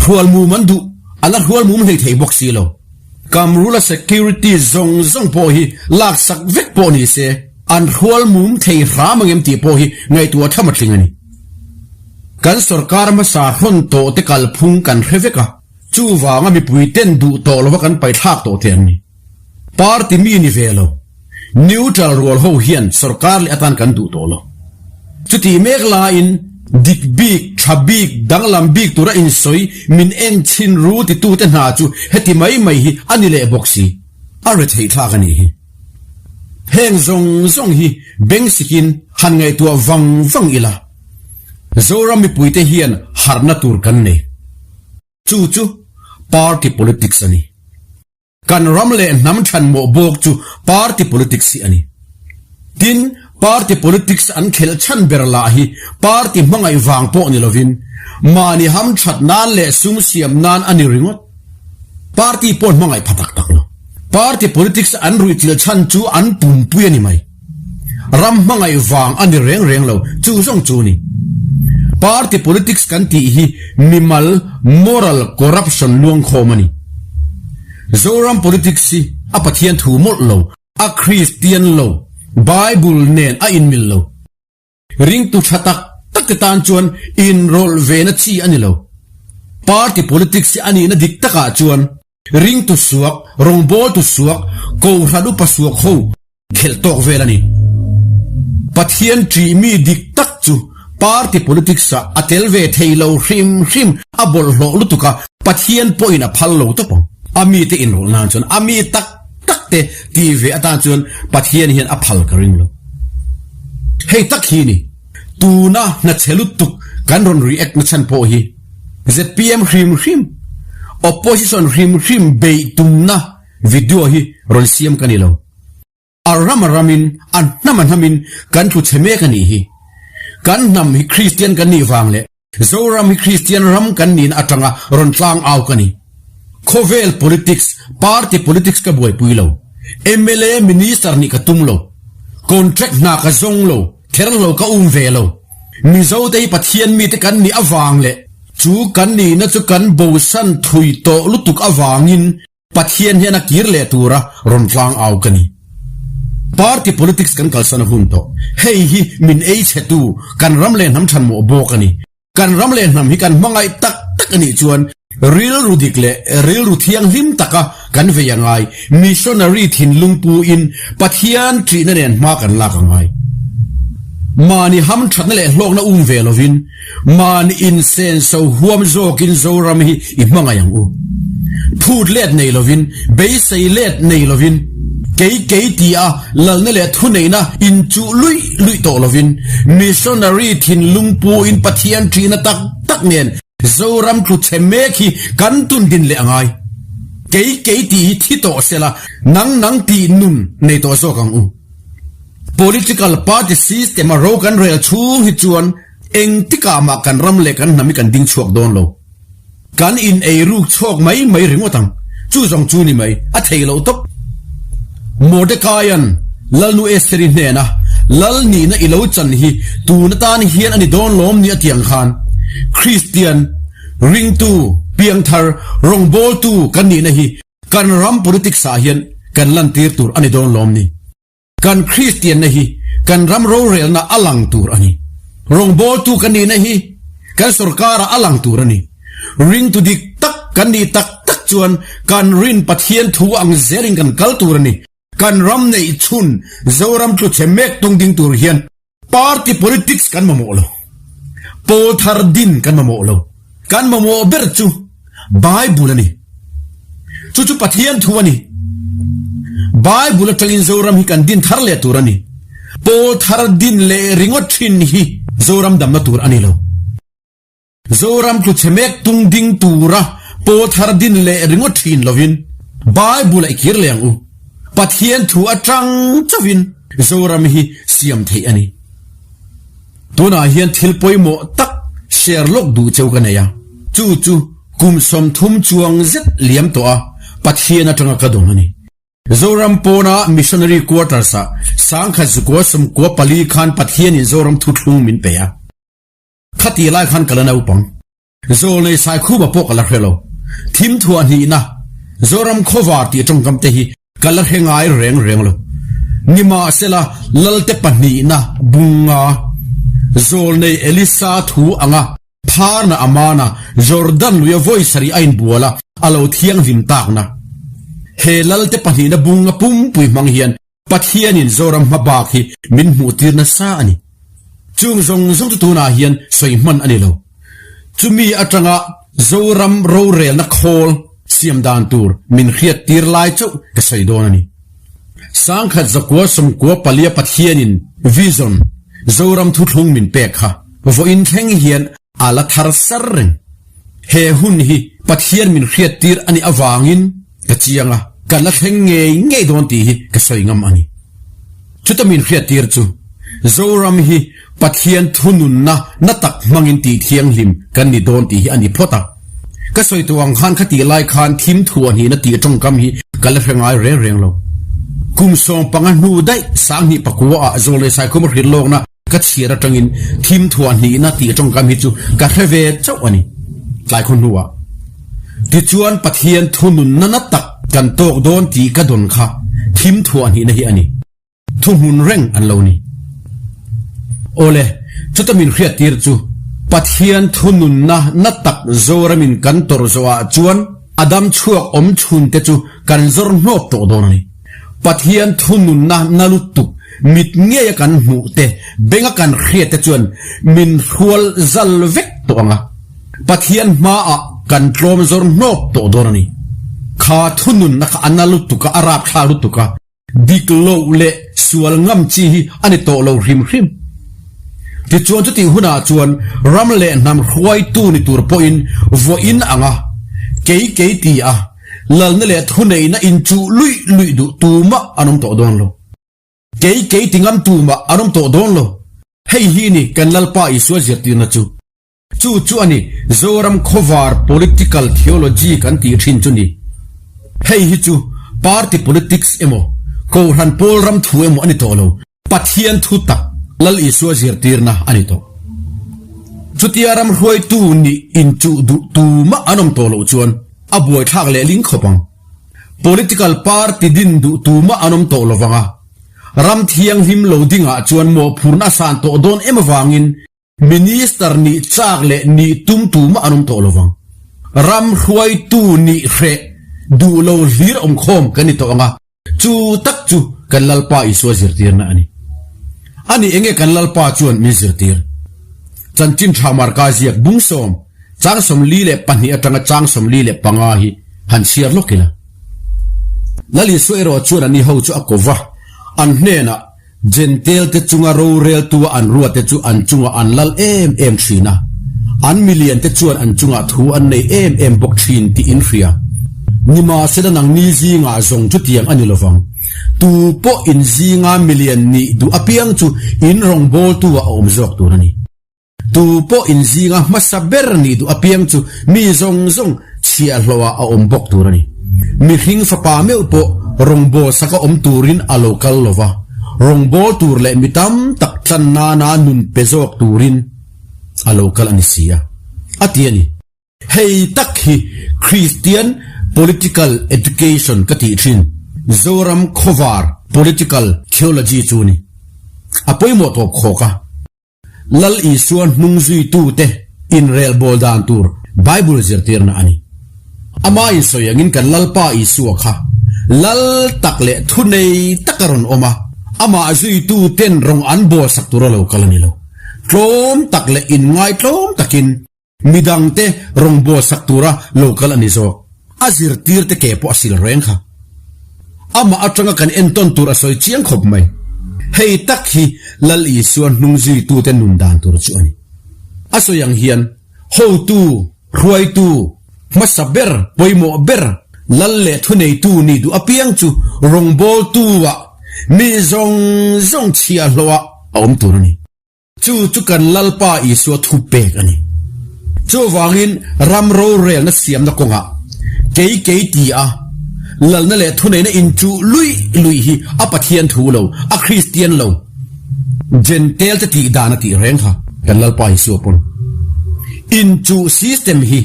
Hrual mum an duh, a la hrual mum hlei thei bawk si lo. Kamrula security zawng zawng pawh hi laksak vek pawh ni se, An hrual mum thei hram ang em tih pawh hi ngaihtuah tham a tling a ni. Kan sorkar hmasa hrawn tawh te kalphung kan hre vek a, chuvanga mipui ten duh tawh lova kan paithlak tawh te an ni. Party mi ni ve lo, neutral rual ho hian sorkar leh atan kan duh tawh lo. Chutih mek laiin dik bik, tha bik, danglam bik tura insawi min en chhin ru titute hna chu heti mai mai hi a ni leh bawk si. A retheih thlak a nih hi. Heng zawng zawng hi beng sikin han ngaihtuah vang vang ila, Zoram mipuite hian harhna tur kan nei. Chu chu party politics a ni. Kan ram leh hnam thanmawh bawk chu party politics hi a ni. Tin, party politics an khelh chhan ber lah hi party hmangaih vang pawh ni lovin, mahni hamthat nan leh sum siam nan a ni ringawt. Party pawh hmangaih pha tak tak lo. Party politics an ruihchilh chhan chu an pumpui a ni mai. Ram hmangaih vang a ni reng reng lo, chu zawng chu ni. Party politics kan tih hi mimal moral corruption luangkhawm a ni. Zoram politics hi a Pathian thu mawlh lo, a Kristian lo, Bible nen a inmil lo. Ringtu tha tak tak te tan chuan inrawlh ve na chi a ni lo. Party politics hi a nihna dik takah chuan ringtu suak, rawngbawltu suak, kohhran upa suak ho khelh tawk vel a ni. Pathian ṭih mi dik tak chu party politics ah a tel ve thei lo hrim hrim, a bawlhhlawh lutuk a, Pathian pawhin a phal lo tawp ang. A mite inrawlh nan chuan a mi tak tak te tih ve atan chuan Pathian hian a phal ka ring lo. Hei tak hi ni, tuna hna chhe lutuk kan rawn react na chhan pawh hi zpm hrim hrim, opposition hrim hrim beih tumna video hi rawn siam ka ni lo. A ram a ramin, a hnam a hnamin kan tlu chhe mek a nih hi. Kan hnam hi Kristian kan nih vang leh Zoram hi Kristian ram kan nihna atanga rawn tlang au ka ni. Khawvel politics, party politics ka buaipui lo. Mla, minister nih ka tum lo. Contract hna ka zawng lo, kher lo ka um ve lo. Mizo te hi Pathian mite kan nih avang leh chu kan nihna chu kan bosan thui tawh lutuk avangin Pathian hian a kir leh tura rawn tlang au ka ni. Party politics kan kalsan a hun tawh. Hei hi min ei chhetu kan ram leh hnam thanmawh bawk a ni. Kan ram leh hnam hi kan hmangaih tak tak a nih chuan rilru dik leh rilru thianghlim taka kan vei a ngai. Missionary thinlung puin Pathian ṭihna nen hma kan lak a ngai. Mahni hamṭhatna leh hlawkna um ve lovin Mahni insenso huam zawkin Zoram hi i hmangaih ang u. Phut let nei lovin, beisei let nei lovin, kei kei ti a lalna leh thuneihna inchuh luih luih tawh lovin, missionary thinlung puin Pathian ṭihna tak tak nen. Zoram tlu chhe mek hi kan tun din leh a ngai. Kei kei tih hi thi tawh sela, nang nang tih nun nei tawh zawk ang u. Political party system a ro kan rel chhung hi chuan engtikah mah kan ram leh kan hnam hi kan ding chhuak dawn lo. Kan in ei ruk chhawk mai mai ringawt ang. Chu zawng chu ni mai, a thei loh tawp. Mordecaia'n Lalnu Estheri hnena Lal nihna i lo chan hi tun atan hian a ni dawn lawm ni a ti ang khan Kristian, ringtu, piangthar, rawngbawltu kan nihna hi kan ram politics ah hian kan lantir tur a ni dawn lawm ni. Kan Kristianna hi kan ram rorelna a lang tur a ni. Rawngbawltu kan nihna hi kan sorkarah a lang tur a ni. Ringtu dik tak kan nih tak tak chuan kan rin Pathian thu ang zelin kan kal tur a ni. Kan ram neih chhun Zoram tlu chhe mek tung ding tur hian Party politics kan mamawh lo. Pawl thar din kan mamawh lo. Kan mamawh ber chu Bible a ni. Chu chu Pathian thu a ni. Bible atangin Zoram hi kan din thar leh tur a ni. Pawl thar din leh ringawt thin hi Zoram damna tur a ni lo. Zoram tlu chhe mek tung ding tura pawl thar din leh ringawt thin lovin Bible a i kir leh ang u. Pathian thu atang chauhin Zoram hi siam theih a ni. Tunah hian thil pawimawh tak share lawk duh cheu ka nei a, chu chu kum 30 chuang zet liam tawh a Pathian atanga ka dawn a ni. Zoram pawna Missionary Quarters-ah sangkhat zukua 94 khan Pathianin Zoram thuthlung min pe a. Khati lai khan ka la naupang. Zawlnei Saikhuma pawh ka la hre lo. Thim thuah hnihna, Zoram khawvar tih tawngkam te hi ka la hre ngai reng reng lo. Nimahsela, Lalte pahnihna bunga Zawlnei Elisa thu anga pharna amana Jordan luia vawi sarih a inbual a, a lo thianghlim takna. He Lalte pahnihna bunga pumpui hmang hian Pathianin Zoram hma bak hi min hmuhtir nasa a ni. Chung zawng zawng chu tunah hian sawi hman a ni lo. Chumi atanga Zoram rorelna khawl siam dan tur min hriattir lai chauh ka sawi dawn a ni. Sangkhat zakua 94 Pathianin vision Zoram thuthlung min pek kha vawiin thleng hian a la thar sar reng. He hun hi Pathian min hriattir a nih avangin ka chiang a, ka la thleng ngei ngei dawn tih hi ka sawi ngam a ni. Chuta min hriattir chu Zoram hi Pathian thununna na tak hmangin tih thianghlim kan ni dawn tih hi a ni phawt a. Ka sawi tawh ang khan khatih lai khan thim thuah hnihna tih tawngkam hi ka la hre ngai reng reng lo. Kum 15 hnu daih 2009 ah Zawlnei Saikhuma hrilh lawkna Ka chhiar atangin thim thuah hnihna tih tawngkam hi chu ka hre ve chauh a ni. Tlai khaw hnuah. Tichuan Pathian thununna na tak kan tawk dawn tih ka dawn kha thim thuah hnihna hi a ni. Thuhmun reng an lo ni. Awle, chuta min hriattir chu Pathian thununna na tak Zoramin kan tawrh zawhah chuan a dam chhuak awm chhunte chu kan zawr hnawk tawh dawn a ni. Pathian thununna na lutuk mit ngeia kan hmuh te, benga kan hriat te chuan min hrual zal vek tawh ang a. Pathian hmaah kan tlawm zawr hnawk tawh dawn a ni. Kha thununna kha a na lutuk a, a rapthlak lutuk a, dik loh leh sual ngam chi hi a ni tawh lo hrim hrim. Tichuan chutih hunah chuan ram leh hnam hruaitu ni tur pawhin vawiin ang a, kei kei ti a, Lalna leh thuneihna inchuh luih luih duh tumah an awm tawh dawn lo. Kei kei ti ngam tumah an awm tawh dawn lo. Hei hi ni kan Lalpa Isua zirtirna chu. Chu chu a ni Zoram khawvar political theology kan tih thin chu ni. Hei hi chu party politics emaw, Kohhran pawl ram thu emaw a ni tawh lo. Pathian thu tak Lal Isua zirtirna a ni tawh. Chutia ram hruaitu nih inchuh duh tumah an awm tawh loh chuan a buaithlak leh ling khawp ang. Political party din duh tumah an awm tawh lo vang a, ram thianghlim lo dingah chuan mawhphurna a san tawh dawn em avangin Minister nih chak leh nih tum tumah an awm tawh lo vang. Ram hruaitu nih hreh duh lo hlir awmkhawm kan ni tawh ang a, Chu tak chu kan Lalpa Isua zirtirna a ni. Ani enge kan Lalpa chuan min zirtir? Chanchin tha Marka ziak bung sawm, chang 42 atanga chang 45 hi han chhiar lawk ila. Lal Isua erawh chuan ani ho chu a ko va, an hnenah Jentail te chunga roreltua an ruate chu an chungah an lal em em thin a. An milian te chuan an chungah thu an nei em em bawk thin tih in hria. Nimahsela nangni zingah zawng chutiang a ni lovang. Tu pawh in zinga milian nih duh apiang chu in rawngbawltu ah a awm zawk tur a ni. Tu pawh in zinga hmasa ber nih duh apiang chu mi zawng zawng chhiahhlawhah a awm bawk tur a ni. Mihring fapa meuh pawh rawngbâwl saka awm turin a lo kal lo va, rawngbâwl tur leh mi tam tak tlan nana nun pe zawk turin a lo kal a ni si a, a ti a ni. Hei tak hi Kristian Political Education ka tih thin, Zoram khawvar Political Theology chu ni. A pawimawh tawp khawk a. Lal Isua hnung zuitute inrelbawl dan tur Bible zirtirna a ni. Ama insawi angin kan Lalpa Isua kha Lal tak leh thunei tak a rawn awm a, amah zuituten rawng an bawlsak tur a lo kal a ni lo. Tlawm tak leh inngaitlawm takin Midangte rawngbâwl sak tura lo kal a ni zawk. A zirtirte ke pawh a sil reng kha. Amah aṭanga kan entawn tur a sawi chiang khawp mai. Hei tak hi Lal Isua hnungzuitute nun dan tur chu a ni. A sawi ang hian, hotu, hruaitu, hmasa ber, pawimawh ber, Lal leh thuneitu nih duh apiang chu rawngbâwltu-ah, mi zawng zawng chhiahhlawhah a awm tur a ni. Chu chu kan Lalpa Isua thu pek a ni. Chuvangin ram rorelna siamna kawngah kei kei ti a lalna leh thuneihna inchuh luih luih hi a Pathian thu lo, a Kristian lo. Jentail te tih dan a tih reng kha kan Lalpa Isua pawn. Inchuh system hi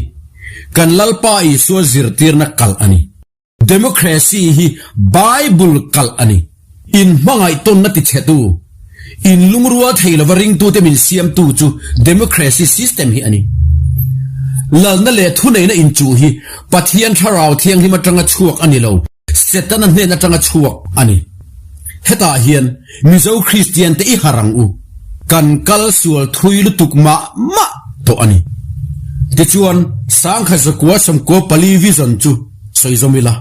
kan Lalpa Isua zirtirna kalh a ni. Democracy hi Bible kalh a ni. In hmangaih tawnna ti chhetu, in lungrual thei lova ringtute min siamtu chu Democracy system hi a ni. Lalna leh thuneihna inchuh hi Pathian Thlarau Thianghlim atanga chhuak a ni lo, Setana hnen atanga chhuak a ni. Hetah hian Mizo Kristian te i har ang u. Kan kal sual thui lutuk mah mah tawh a ni. Tichuan, Sangkhat zakua sawmkua pali vision chu sawi zawm ila.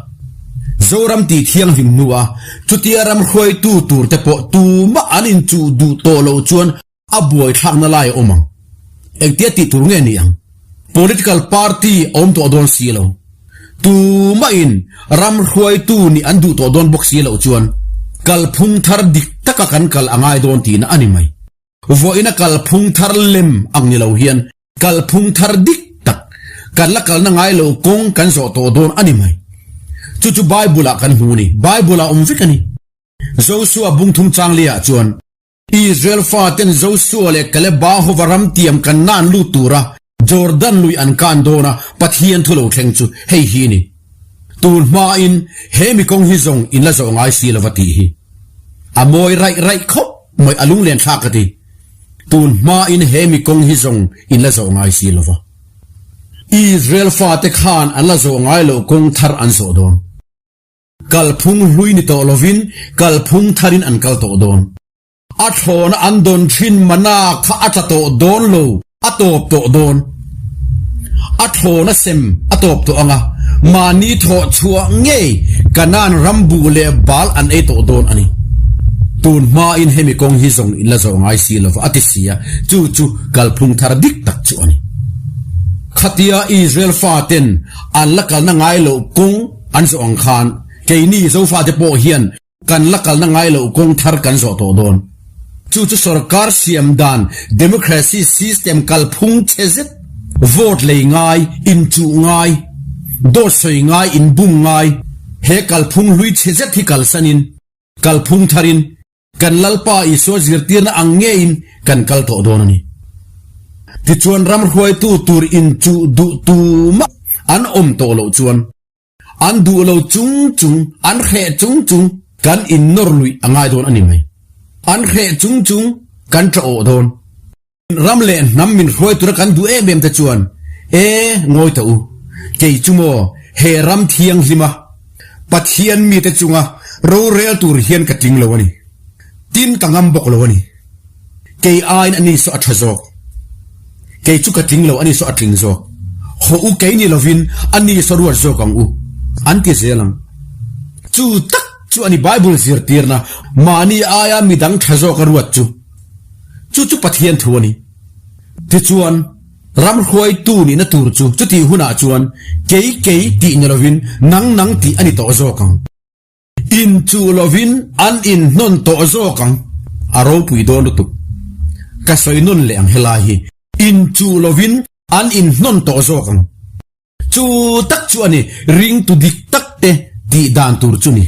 Zoram tih thianghlim hnua chutia ram hruaitu tur te pawh tumah an inchuh duh tawh loh chuan a buaithlakna lai a awm ang. Engtia tih tur nge ni ang? Political party a awm tawh dawn si lo. Tumahin ram hruaitu nih an duh tawh dawn bawk si loh chuan kalphung thar dik taka kan kal a ngai dawn tihna a ni mai. Vawiina kalphung thar lem ang ni lo hian kalphung thar dik tak kan la kalna ngai lo kawng kan zawh tawh dawn a ni mai. Chu chu Bible-ah kan hmu a ni. Bible-ah awm vek a ni. Josua bungthum changlia-ah chuan Israel faten Josua leh Kaleba hova ram tiam kan nan lut tura Jordan lui an kan dawn a, Pathian thu lo thleng chu hei hi ni. Tun hmain he mi kawng hi zawng in la zawh ngai si lova tih hi a mawi raih raih khawp mai, a lunglen thlak ka ti. Tun hmain he mi kawng hi zawng in la zawh ngai si lova. Israel fate khan an la zawh ngai loh kawng thar an zawh dawn. Kalphung hlui ni tawh lovin kalphung tharin an kal tawh dawn. A thlawna an dawn thin mana kha a tla tawh dawn lo, a tawp tawh dawn. A thlawna sem a tawp tawh ang a, mahni thawh chhuah ngei Kanaan ram buh leh bal an ei tawh dawn a ni. Tun hmain hemi kawng hi zawng in la zawh ngai si lova a ti si a, chu chu kalphung thar dik tak chu a ni. Khatia Israel faten an la kalna ngai loh kawng, An zawh ang khan keini Zofate pawh hian kan la kalna ngai loh kawng thar kan zawh tawh dawn. Chu chu sorkar siam dan democracy system kalphung chhe zet, vote lei ngai, inchuh ngai, dawt sawi ngai, inbum ngai, he kalphung hlui chhe zet hi kalsanin, kalphung tharin Kan Lalpa Isua zirtirna ang ngeiin kan kal tawh dawn a ni. Tichuan ram hruaitu tur inchuh duh tumah an awm tawh loh chuan an duh lo chung chung, an hreh chung chung kan innawr luih a ngai dawn a ni mai. An hreh chung chung kan tha awh dawn. Ram leh hnam min hruai tura kan duh em em te chuan, E, ngawi ta u, kei chu maw he ram thianghlima Pathian mite chunga rorel tur hian ka tling lo a ni. Tin ka ngam bawk lo a ni. Kei aiin ani saw a tha zawk. Kei chu ka tling lo, ani saw a tling zawk. Hawh u kei ni lovin ani saw ruat zawk ang u, an ti zel ang. Chu tak chu a ni Bible zirtirna, mahni aia midang tha zawka ruat chu. Chu chu Pathian thu a ni. Tichuan, Ram hruaitu nihna tur chu chutih hunah chuan kei kei tih ni lovin nang nang tih a ni tawh zawk ang. Inchuh lovin an inhnawn tawh zawk ang. A ropui dawn lutuk. Ka sawi nawn leh ang helai hi. Inchuh lovin an inhnawn tawh zawk ang. Chu tak chu a ni, ringtu dik tak te tih dan tur chu ni.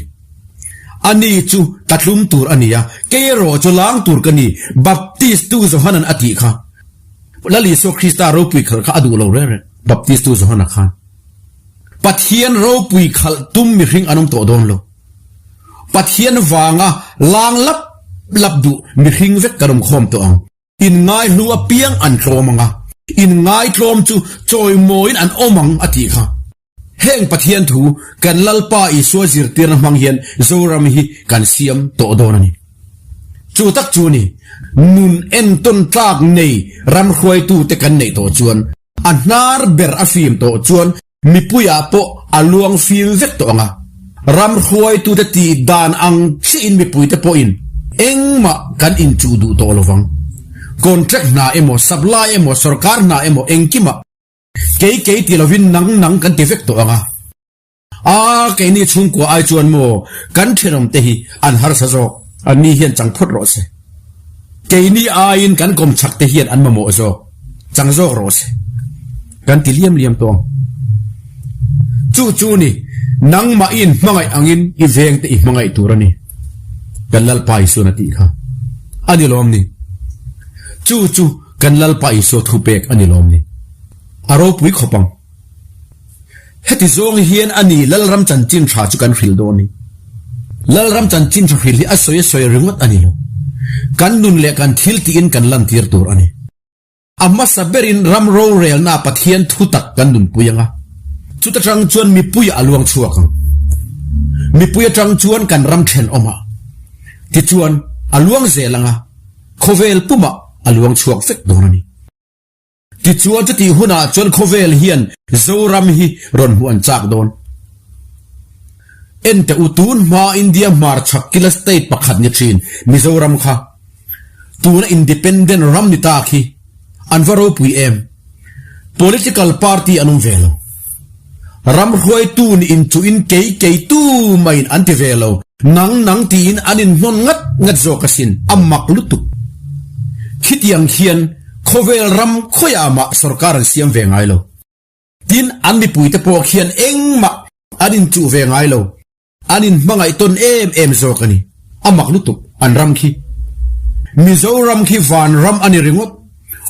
A ni chu ka tlum tur a ni a, kei erawh chu lang tur ka ni, Baptistu Johanan a tih kha. Lal Isua Krista ropui khalh kha a duh lo reng reng, Baptistu Johana khan. Pathian ropui khalh tum mihring an awm tawh dawn lo. Pathian vanga lang lap lap duh mihring vek kan awm khawm tawh ang. Inngaihlu apiang an tlawm ang a, inngaitlawm chu chawimawiin an awm ang a tih kha. Heng Pathian thu kan Lalpa Isua zirtirna hmang hian Zoram hi kan siam tawh dawn a ni. Chu tak chu ni, nun entawn tlak nei ram hruaitute kan neih tawh chuan a hnar ber a fim tawh chuan Mipuiah pawh a luang fim vek tawh ang a, ram hruaitute tih dan ang chiahin mipuite pawhin engmah kan inchuh duh tawh lo vang. Contract hna emaw, supply emaw, sorkar hna emaw engkimah kei kei ti lovin nang nang kan ti vek tawh ang a. A, keini chhungkua ai chuan maw kan thenawmte hi an harsa zawk, anni hian chang phawt rawh se. Keini aiin kan kawmchhak te hian an mamawh zawk, chang zawk rawh se. Kan ti liam liam tawh ang. Chu chu ni, nangmah i inhmangaih angin i veng te i hmangaih tur a ni. Kan Lalpa Isuan a tih kha a ni lawm ni? Chu chu kan Lalpa Isua thupek a ni lawm ni? A ropui khawp ang. Heti zawng hian a ni Lalram chanchin tha chu kan hrilh dawn ni. Lalram chanchin tha hrilh hi a sawi a sawi ringawt a ni lo. Kan nun leh kan thil tiin kan lantir tur a ni. A hmasa berin ram rorelna Pathian thu tak kan nunpui ang a, chuta tang chuan mipui a luang chhuak ang. Mipui atang chuan kan ram thenawm a, tichuan a luang zel ang a, khawvel pumah a luang chhuak vek dawn a ni. Tichuan chutih hunah chuan khawvel hian Zoram hi rawn hmuh an chak dawn. Enteh u tun hma India hmarchhak kila state pakhat ni thin Mizoram kha tuna independent ram ni ta khi an va ropui em. Political party an awm ve lo. Ram hruaitu nih inchuhin kei kei tu maiin an ti ve lo. Nang nang tiin an inhnawn ngat ngat zawk asin, a mak lutuk. Khitiang khian Khawvel ram khawiah mah sorkar an siam ve ngai lo. Tin, an mipuite pawh khian engmah an inchuh ve ngai lo. An inhmangaih tawn em em zawk a ni. A mak lutuk an ram khi. Mizoram khi van ram a ni ringawt.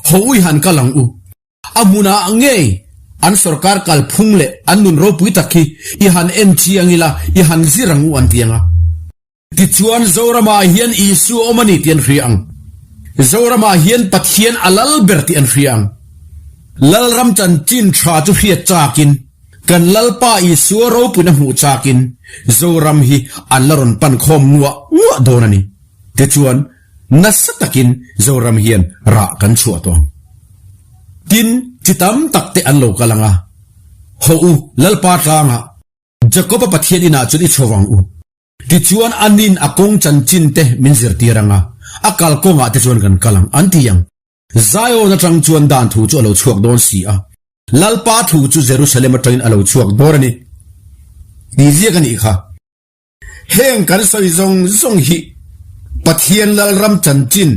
Ho ui han kal ang u. A hmunah ngei an sorkar kalphung leh an nun ropui tak khi i han en chiang ila, i han zir ang u an ti ang a. Tichuan, Zoramah hian Isua awm a ni tih an hria ang. Zoramah hian Pathian a lal ber tih an hria ang. Lalram chanchin tha chu hriat chakin, kan Lalpa Isua ropuina hmuh chakin Zoram hi an la rawn pan khawm nguah nguah dawn a ni. Tichuan, nasa takin Zoram hian rah kan chhuah tawh ang. Tin, chi tam tak te an lo kal ang a, Hawh u, Lalpa tlangah, Jakob-a Pathian inah chuan i chho ang u. Tichuan anin a kawng chanchin te min zirtir ang a, a kal kawngah te chuan kan kal ang, an ti ang. Zion atang chuan dan thu chu a lo chhuak dawn si a, Lalpa thu chu Jerusalem atangin a lo chhuak dawn a ni. Tih ziak a nih kha. Heng kan sawi zawng zawng hi Pathian Lalram chanchin,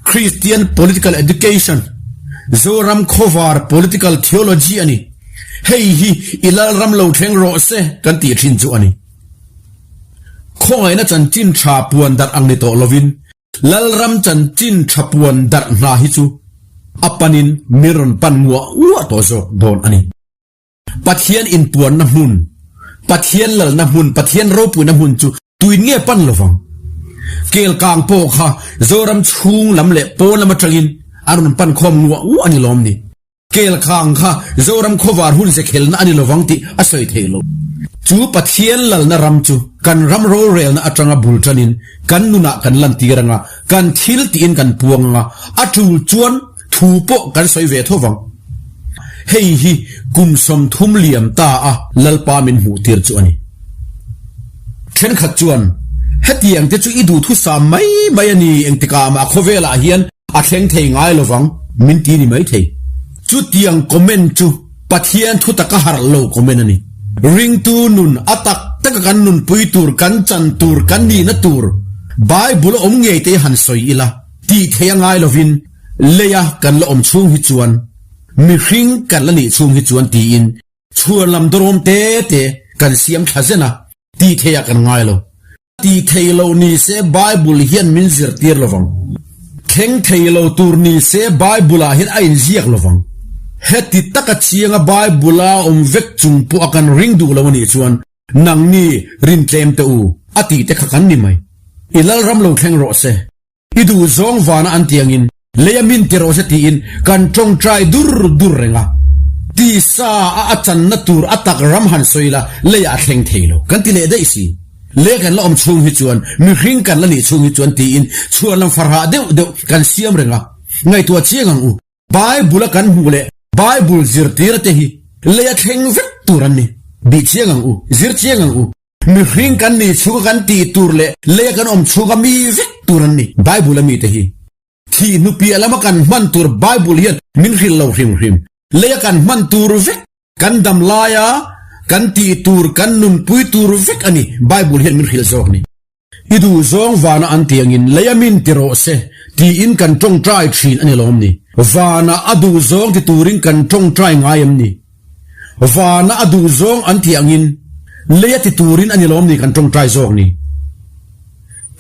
Christian Political Education, Zoram Khawvar Political Theology a ni. Hei hi i Lalram lo thleng rawh se kan tih thin chu a ni. Khawngaihna chanchin tha puan darh ang ni tawh lovin Lalram chanchin tha puan darh hna hi chu a panin min rawn pan nguah nguah tawh zawk dawn a ni. Pathian inpuanna hmun, Pathian lalna hmun, Pathian ropuina hmun chu tuin nge pan lovang? Kelkang pawh kha Zoram chhung lam leh pawn lam atangin an rawn pan khawm nguah nguah a ni lawm ni? Kelkang kha Zoram khawvar hun ze khelna a ni lovang tih a sawi theih loh. Chu Pathian lalna ram chu kan ram rorelna atanga bul tanin kan nunah kan lantir anga, kan thil tiin kan puang anga, a tul chuan Thu pawh kan sawi ve tho vang. Hei hi kum 30 liam ta a Lalpa min hmuh tir chu a ni. Thenkhat chuan, Hetiang te chu i duhthusam mai mai a ni, engtikah mah khawvelah hian a thleng thei ngai lo vang, min ti ni mai thei. Chutiang comment chu Pathian thu taka harh lo comment a ni. Ringtu nun a tak taka kan nunpui tur, kan chan tur, kan nihna tur Bible a awm ngei te han sawi ila tih thei a ngai lovin leia kan la awm chhung hi chuan mihring kan la nih chhung hi chuan tiin chhuan lam dawrawm te te kan siam thla zen a tih theiah kan ngai lo. Ti thei lo ni se Bible hian min zirtir lovang. Thleng thei lo tur ni se Bible ah hian a inziak lovang. Heti taka chianga Bible a awm vek chung pawh a kan ring duh lo anih chuan nangni rin tlem teh u a tih te kha kan ni mai. I Lalram lo thleng rawh se. I duh zawng vana an tiangin leia min ti rawh se tiin kan tawngtai dur dur reng a. Tisa a a channa tur a tak ram han sawi la leiah a thleng thei lo kan ti leh daih si. Lei kan la awm chhung hi chuan mihring kan la nih chhung hi chuan tiin chhuan lam farhah deuh deuh kan siam reng a. Ngaihtuah chiang ang u. Bible a kan hmuh leh Bible zirtir te hi leia thleng vek tur an ni. Bih chiang ang u, zir chiang ang u. Mihring kan nih chhunga kan tih tur leh leia kan awm chhunga mi vek tur an ni. Bible a mite hi thih hnu piah lama kan hman tur Bible hian min hrilh lo hrim hrim. Leia kan hman tur vek, kan dam laia kan tih tur, kan nunpui tur vek a ni Bible hian min hrilh zawk ni. I duh zawng vana an ti angin leia min ti rawh se tiin kan tawngtai thin a ni lawm ni? Vana a duh zawng ti turin kan tawngtai ngai em ni? Vana a duh zawng an ti angin leia ti turin a ni lawm ni kan tawngtai zawk ni?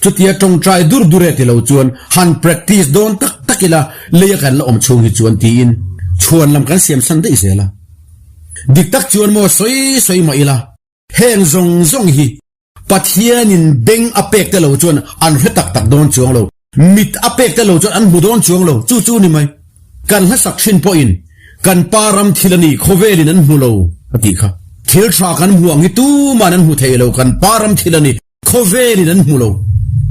Chutia tawngtai dur dur e ti lo chuan han practice dawn tak tak ila leia kan la awm chhung hi chuan tiin chhuan lam kan siam san daih zel a. Dik tak chuan maw sawi sawi mah ila heng zawng zawng hi Pathianin beng a pek te lo chuan an hre tak tak dawn chuang lo, mit a pek te lo chuan an hmu dawn chuang lo, chu chu ni mai. Kan hlasak thin pawhin kan pa ram thil a ni, khawvelin an hmu lo a tih kha. Thil tha kan hmu ang hi tuman an hmu thei lo, kan pa ram thil a ni, khawvelin an hmu lo.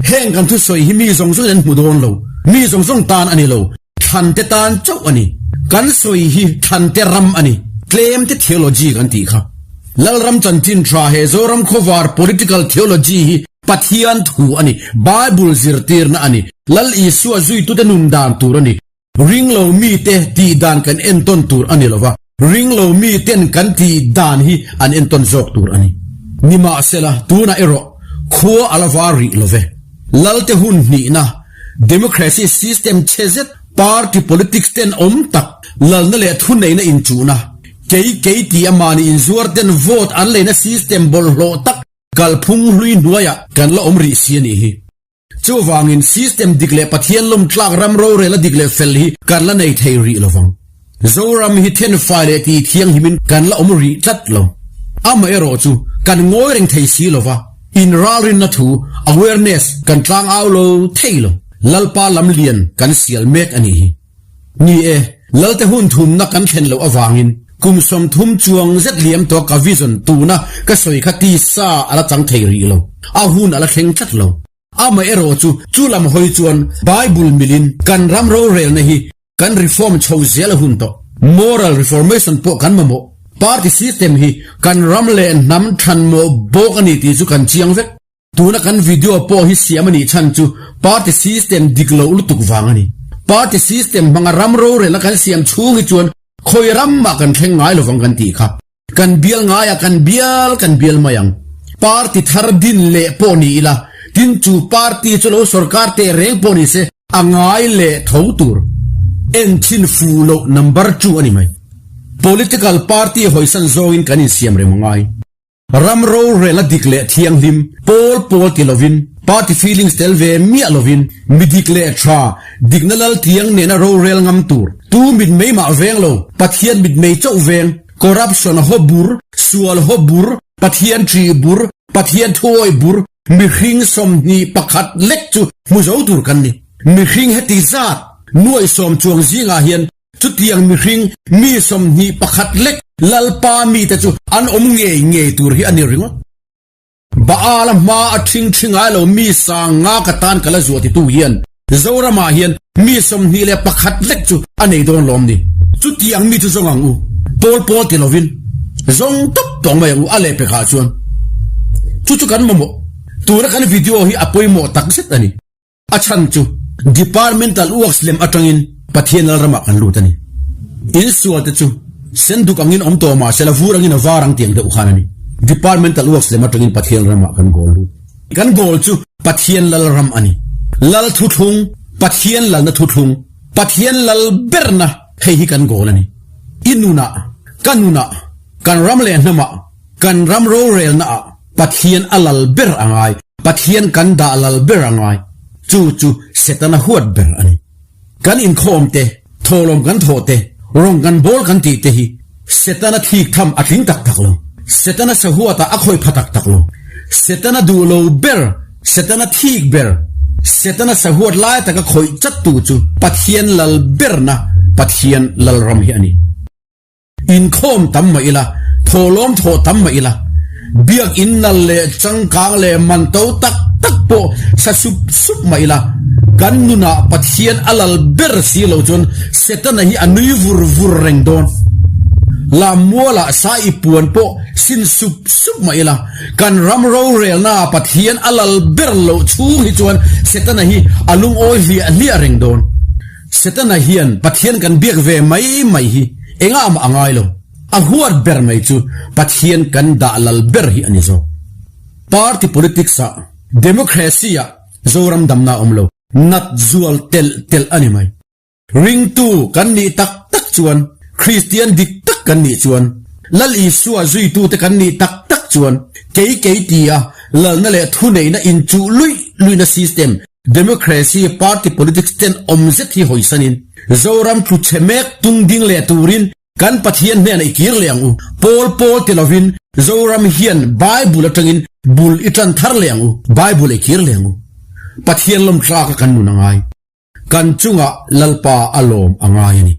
Heng kan thusawi hi mi zawng zawngin an hmu dawn lo, mi zawng zawng tan a ni lo, thlante tan chauh a ni. Kan sawi hi thlante ram a ni. Tlemte theology kan tih kha. Lalram chanchin tha he Zoram khawvar political theology hi Pathian thu a ni. Bible zirtirna a ni. Lal Isua zuitute nun dan tur a ni. Ringlo mite tih dan kan entawn tur a ni lova, ringlo miten kan tih dan hi an entawn zawk tur a ni. Nimahsela, tunah erawh khua a la var rih love. Lalte hun hnihna, Democracy system chhe zet, party politics ten awm tak, lalna leh thuneihna inchuhna, kei kei tih a mahni inzuar ten vote an leina system bawlhhlawh tak kalphung hlui hnuaiah kan la awm rih si a nih hi. Chuvangin system dik leh Pathian lawm tlak ram rorel a dik leh fel hi kan la nei thei rih lovang. Zoram hi thenfai leh ti thianghimin kan la awm rih tlat lo. Amaherawh chu kan ngawi reng thei si lova, inralrinna thu, awareness, kan tlang au lo thei lo. Lalpa lam lian kan sial mek a nih hi. Ni e, Lalte hun thumna kan thlen loh avangin kum 30 chuang zet liam tawh ka vision tuna ka sawi kha tisa a la chang thei rih lo. A hun a la thleng tlat lo. Amaherawh chu chu lam hawi chuan Bible milin kan ram rorelna hi Kan reform chho zel a hun tawh. Moral reformation pawh kan mamawh. Party system hi kan ram leh hnam thanmawh bawk a ni tih chu kan chiang vek. Tuna kan video pawh hi siam a nih chhan chu party system dik loh lutuk vang a ni. Party system hmanga ram rorelna kan siam chhung hi chuan khawi ram mah kan thleng ngai lovang kan tih kha. Kan bial ngaiah kan bial kan bial mai ang. Party thar din leh pawh ni ila, tin chu party chu lo sorkar teh reng pawh ni se a ngai leh tho tur. En thin fu loh number chu a ni mai. Political party hawisan zawngin kan insiam reng a ngai. Ram rorel a dik leh thianghlim pawl pawl ti lovin, party feelings tel ve miah lovin, mi dik leh tha, dikna lal tiang nena rorel ngam tur, tu mitmei mah veng lo, Pathian mitmei chauh veng, corruption haw bur, sual haw bur, Pathian ṭih bur, Pathian thuawi bur, mihring 21 lek chu hmu zo tur kan ni. Mihring heti zat, nuaih sawm chuang zingah hian Chutiang mihring mi 21 lek Lalpa mite chu an awm ngei ngei tur hi a ni ringawt. Baal a hma a ṭhing ṭhi ngai lo mi sang nga ka tan ka la zuah titu hian Zoramah hian mi 21 lek chu a nei dawn lawm ni. Chutiang mi chu zawng ang u, pawl pawl ti lovin zawng tawp tawng mai ang u a lehpekah chuan. Chu chu kan mamawh. Tuna kan video hi a pawimawh takzet a ni. A chhan chu Departmental Works lem atangin Pathian Lalramah kan lut a ni. In sual te chu senduk angin awm tawh mah sela vur angin a var ang tiang deuh khan a ni. Departmental works lem atangin Pathian ramah kan goal lut. Kan goal chu Pathian lal ram a ni. Lal thuthlung, Pathian lalna thuthlung, Pathian lal berna hei hi kan goal a ni. I nunah, ka nunah, kan ram leh hnamah, kan ram rorelnaah Pathian a lal ber a ngai, Pathian kan dah lal ber a ngai. Chu chu Setana huat ber a ni. Kan inkhawm te, thawhlawm kan thawh te, rawng kan bawl kan tih te hi Setana thik tham a tling tak tak lo. Setana sahuatah a khawi pha tak tak lo. Setana duh lo ber, Setana thik ber, Setana sahuat lai taka khawih chat tu chu Pathian lal berna Pathian lalram hi a ni. Inkhawm tam mah ila, thawhlawm thawh tam mah ila, biakinn nal leh changkang leh man to tak tak pawh sa sup sup mah ila, kan nunah Pathian a lal ber si lo chuan Setana hi a nui vur vur reng dawn. Lammualah sa i puan pawh sin sup sup mah ila, kan ram rorelnaah Pathian a lal ber loh chhung hi chuan Setana hi a lungawi hliah hliah reng dawn. Setana hian Pathian kan biak ve mai mai hi engah mah a ngai lo. A huat ber mai chu Pathian kan dah lal ber hi a ni zawk. Party politics ah, democracy ah Zoram damna a awm lo. Nat zual telh telh a ni mai. Ringtu kan nih tak tak chuan, Kristian dik tak kan nih chuan, Lal Isua zuitute kan nih tak tak chuan, kei kei tia lalna leh thuneihna inchuh luih luihna system, Democracy party politics ten awm zet hi hawisanin Zoram tlu chhe mek tung ding leh turin kan Pathian hnenah i kir leh ang u. Pawl pawl ti lovin Zoram hian Bible atangin bul i tan thar leh ang u. Bible i kir leh ang u. Pathian lawm tlaka kan nun a ngai. Kan chungah Lalpa a lawm a ngai a ni.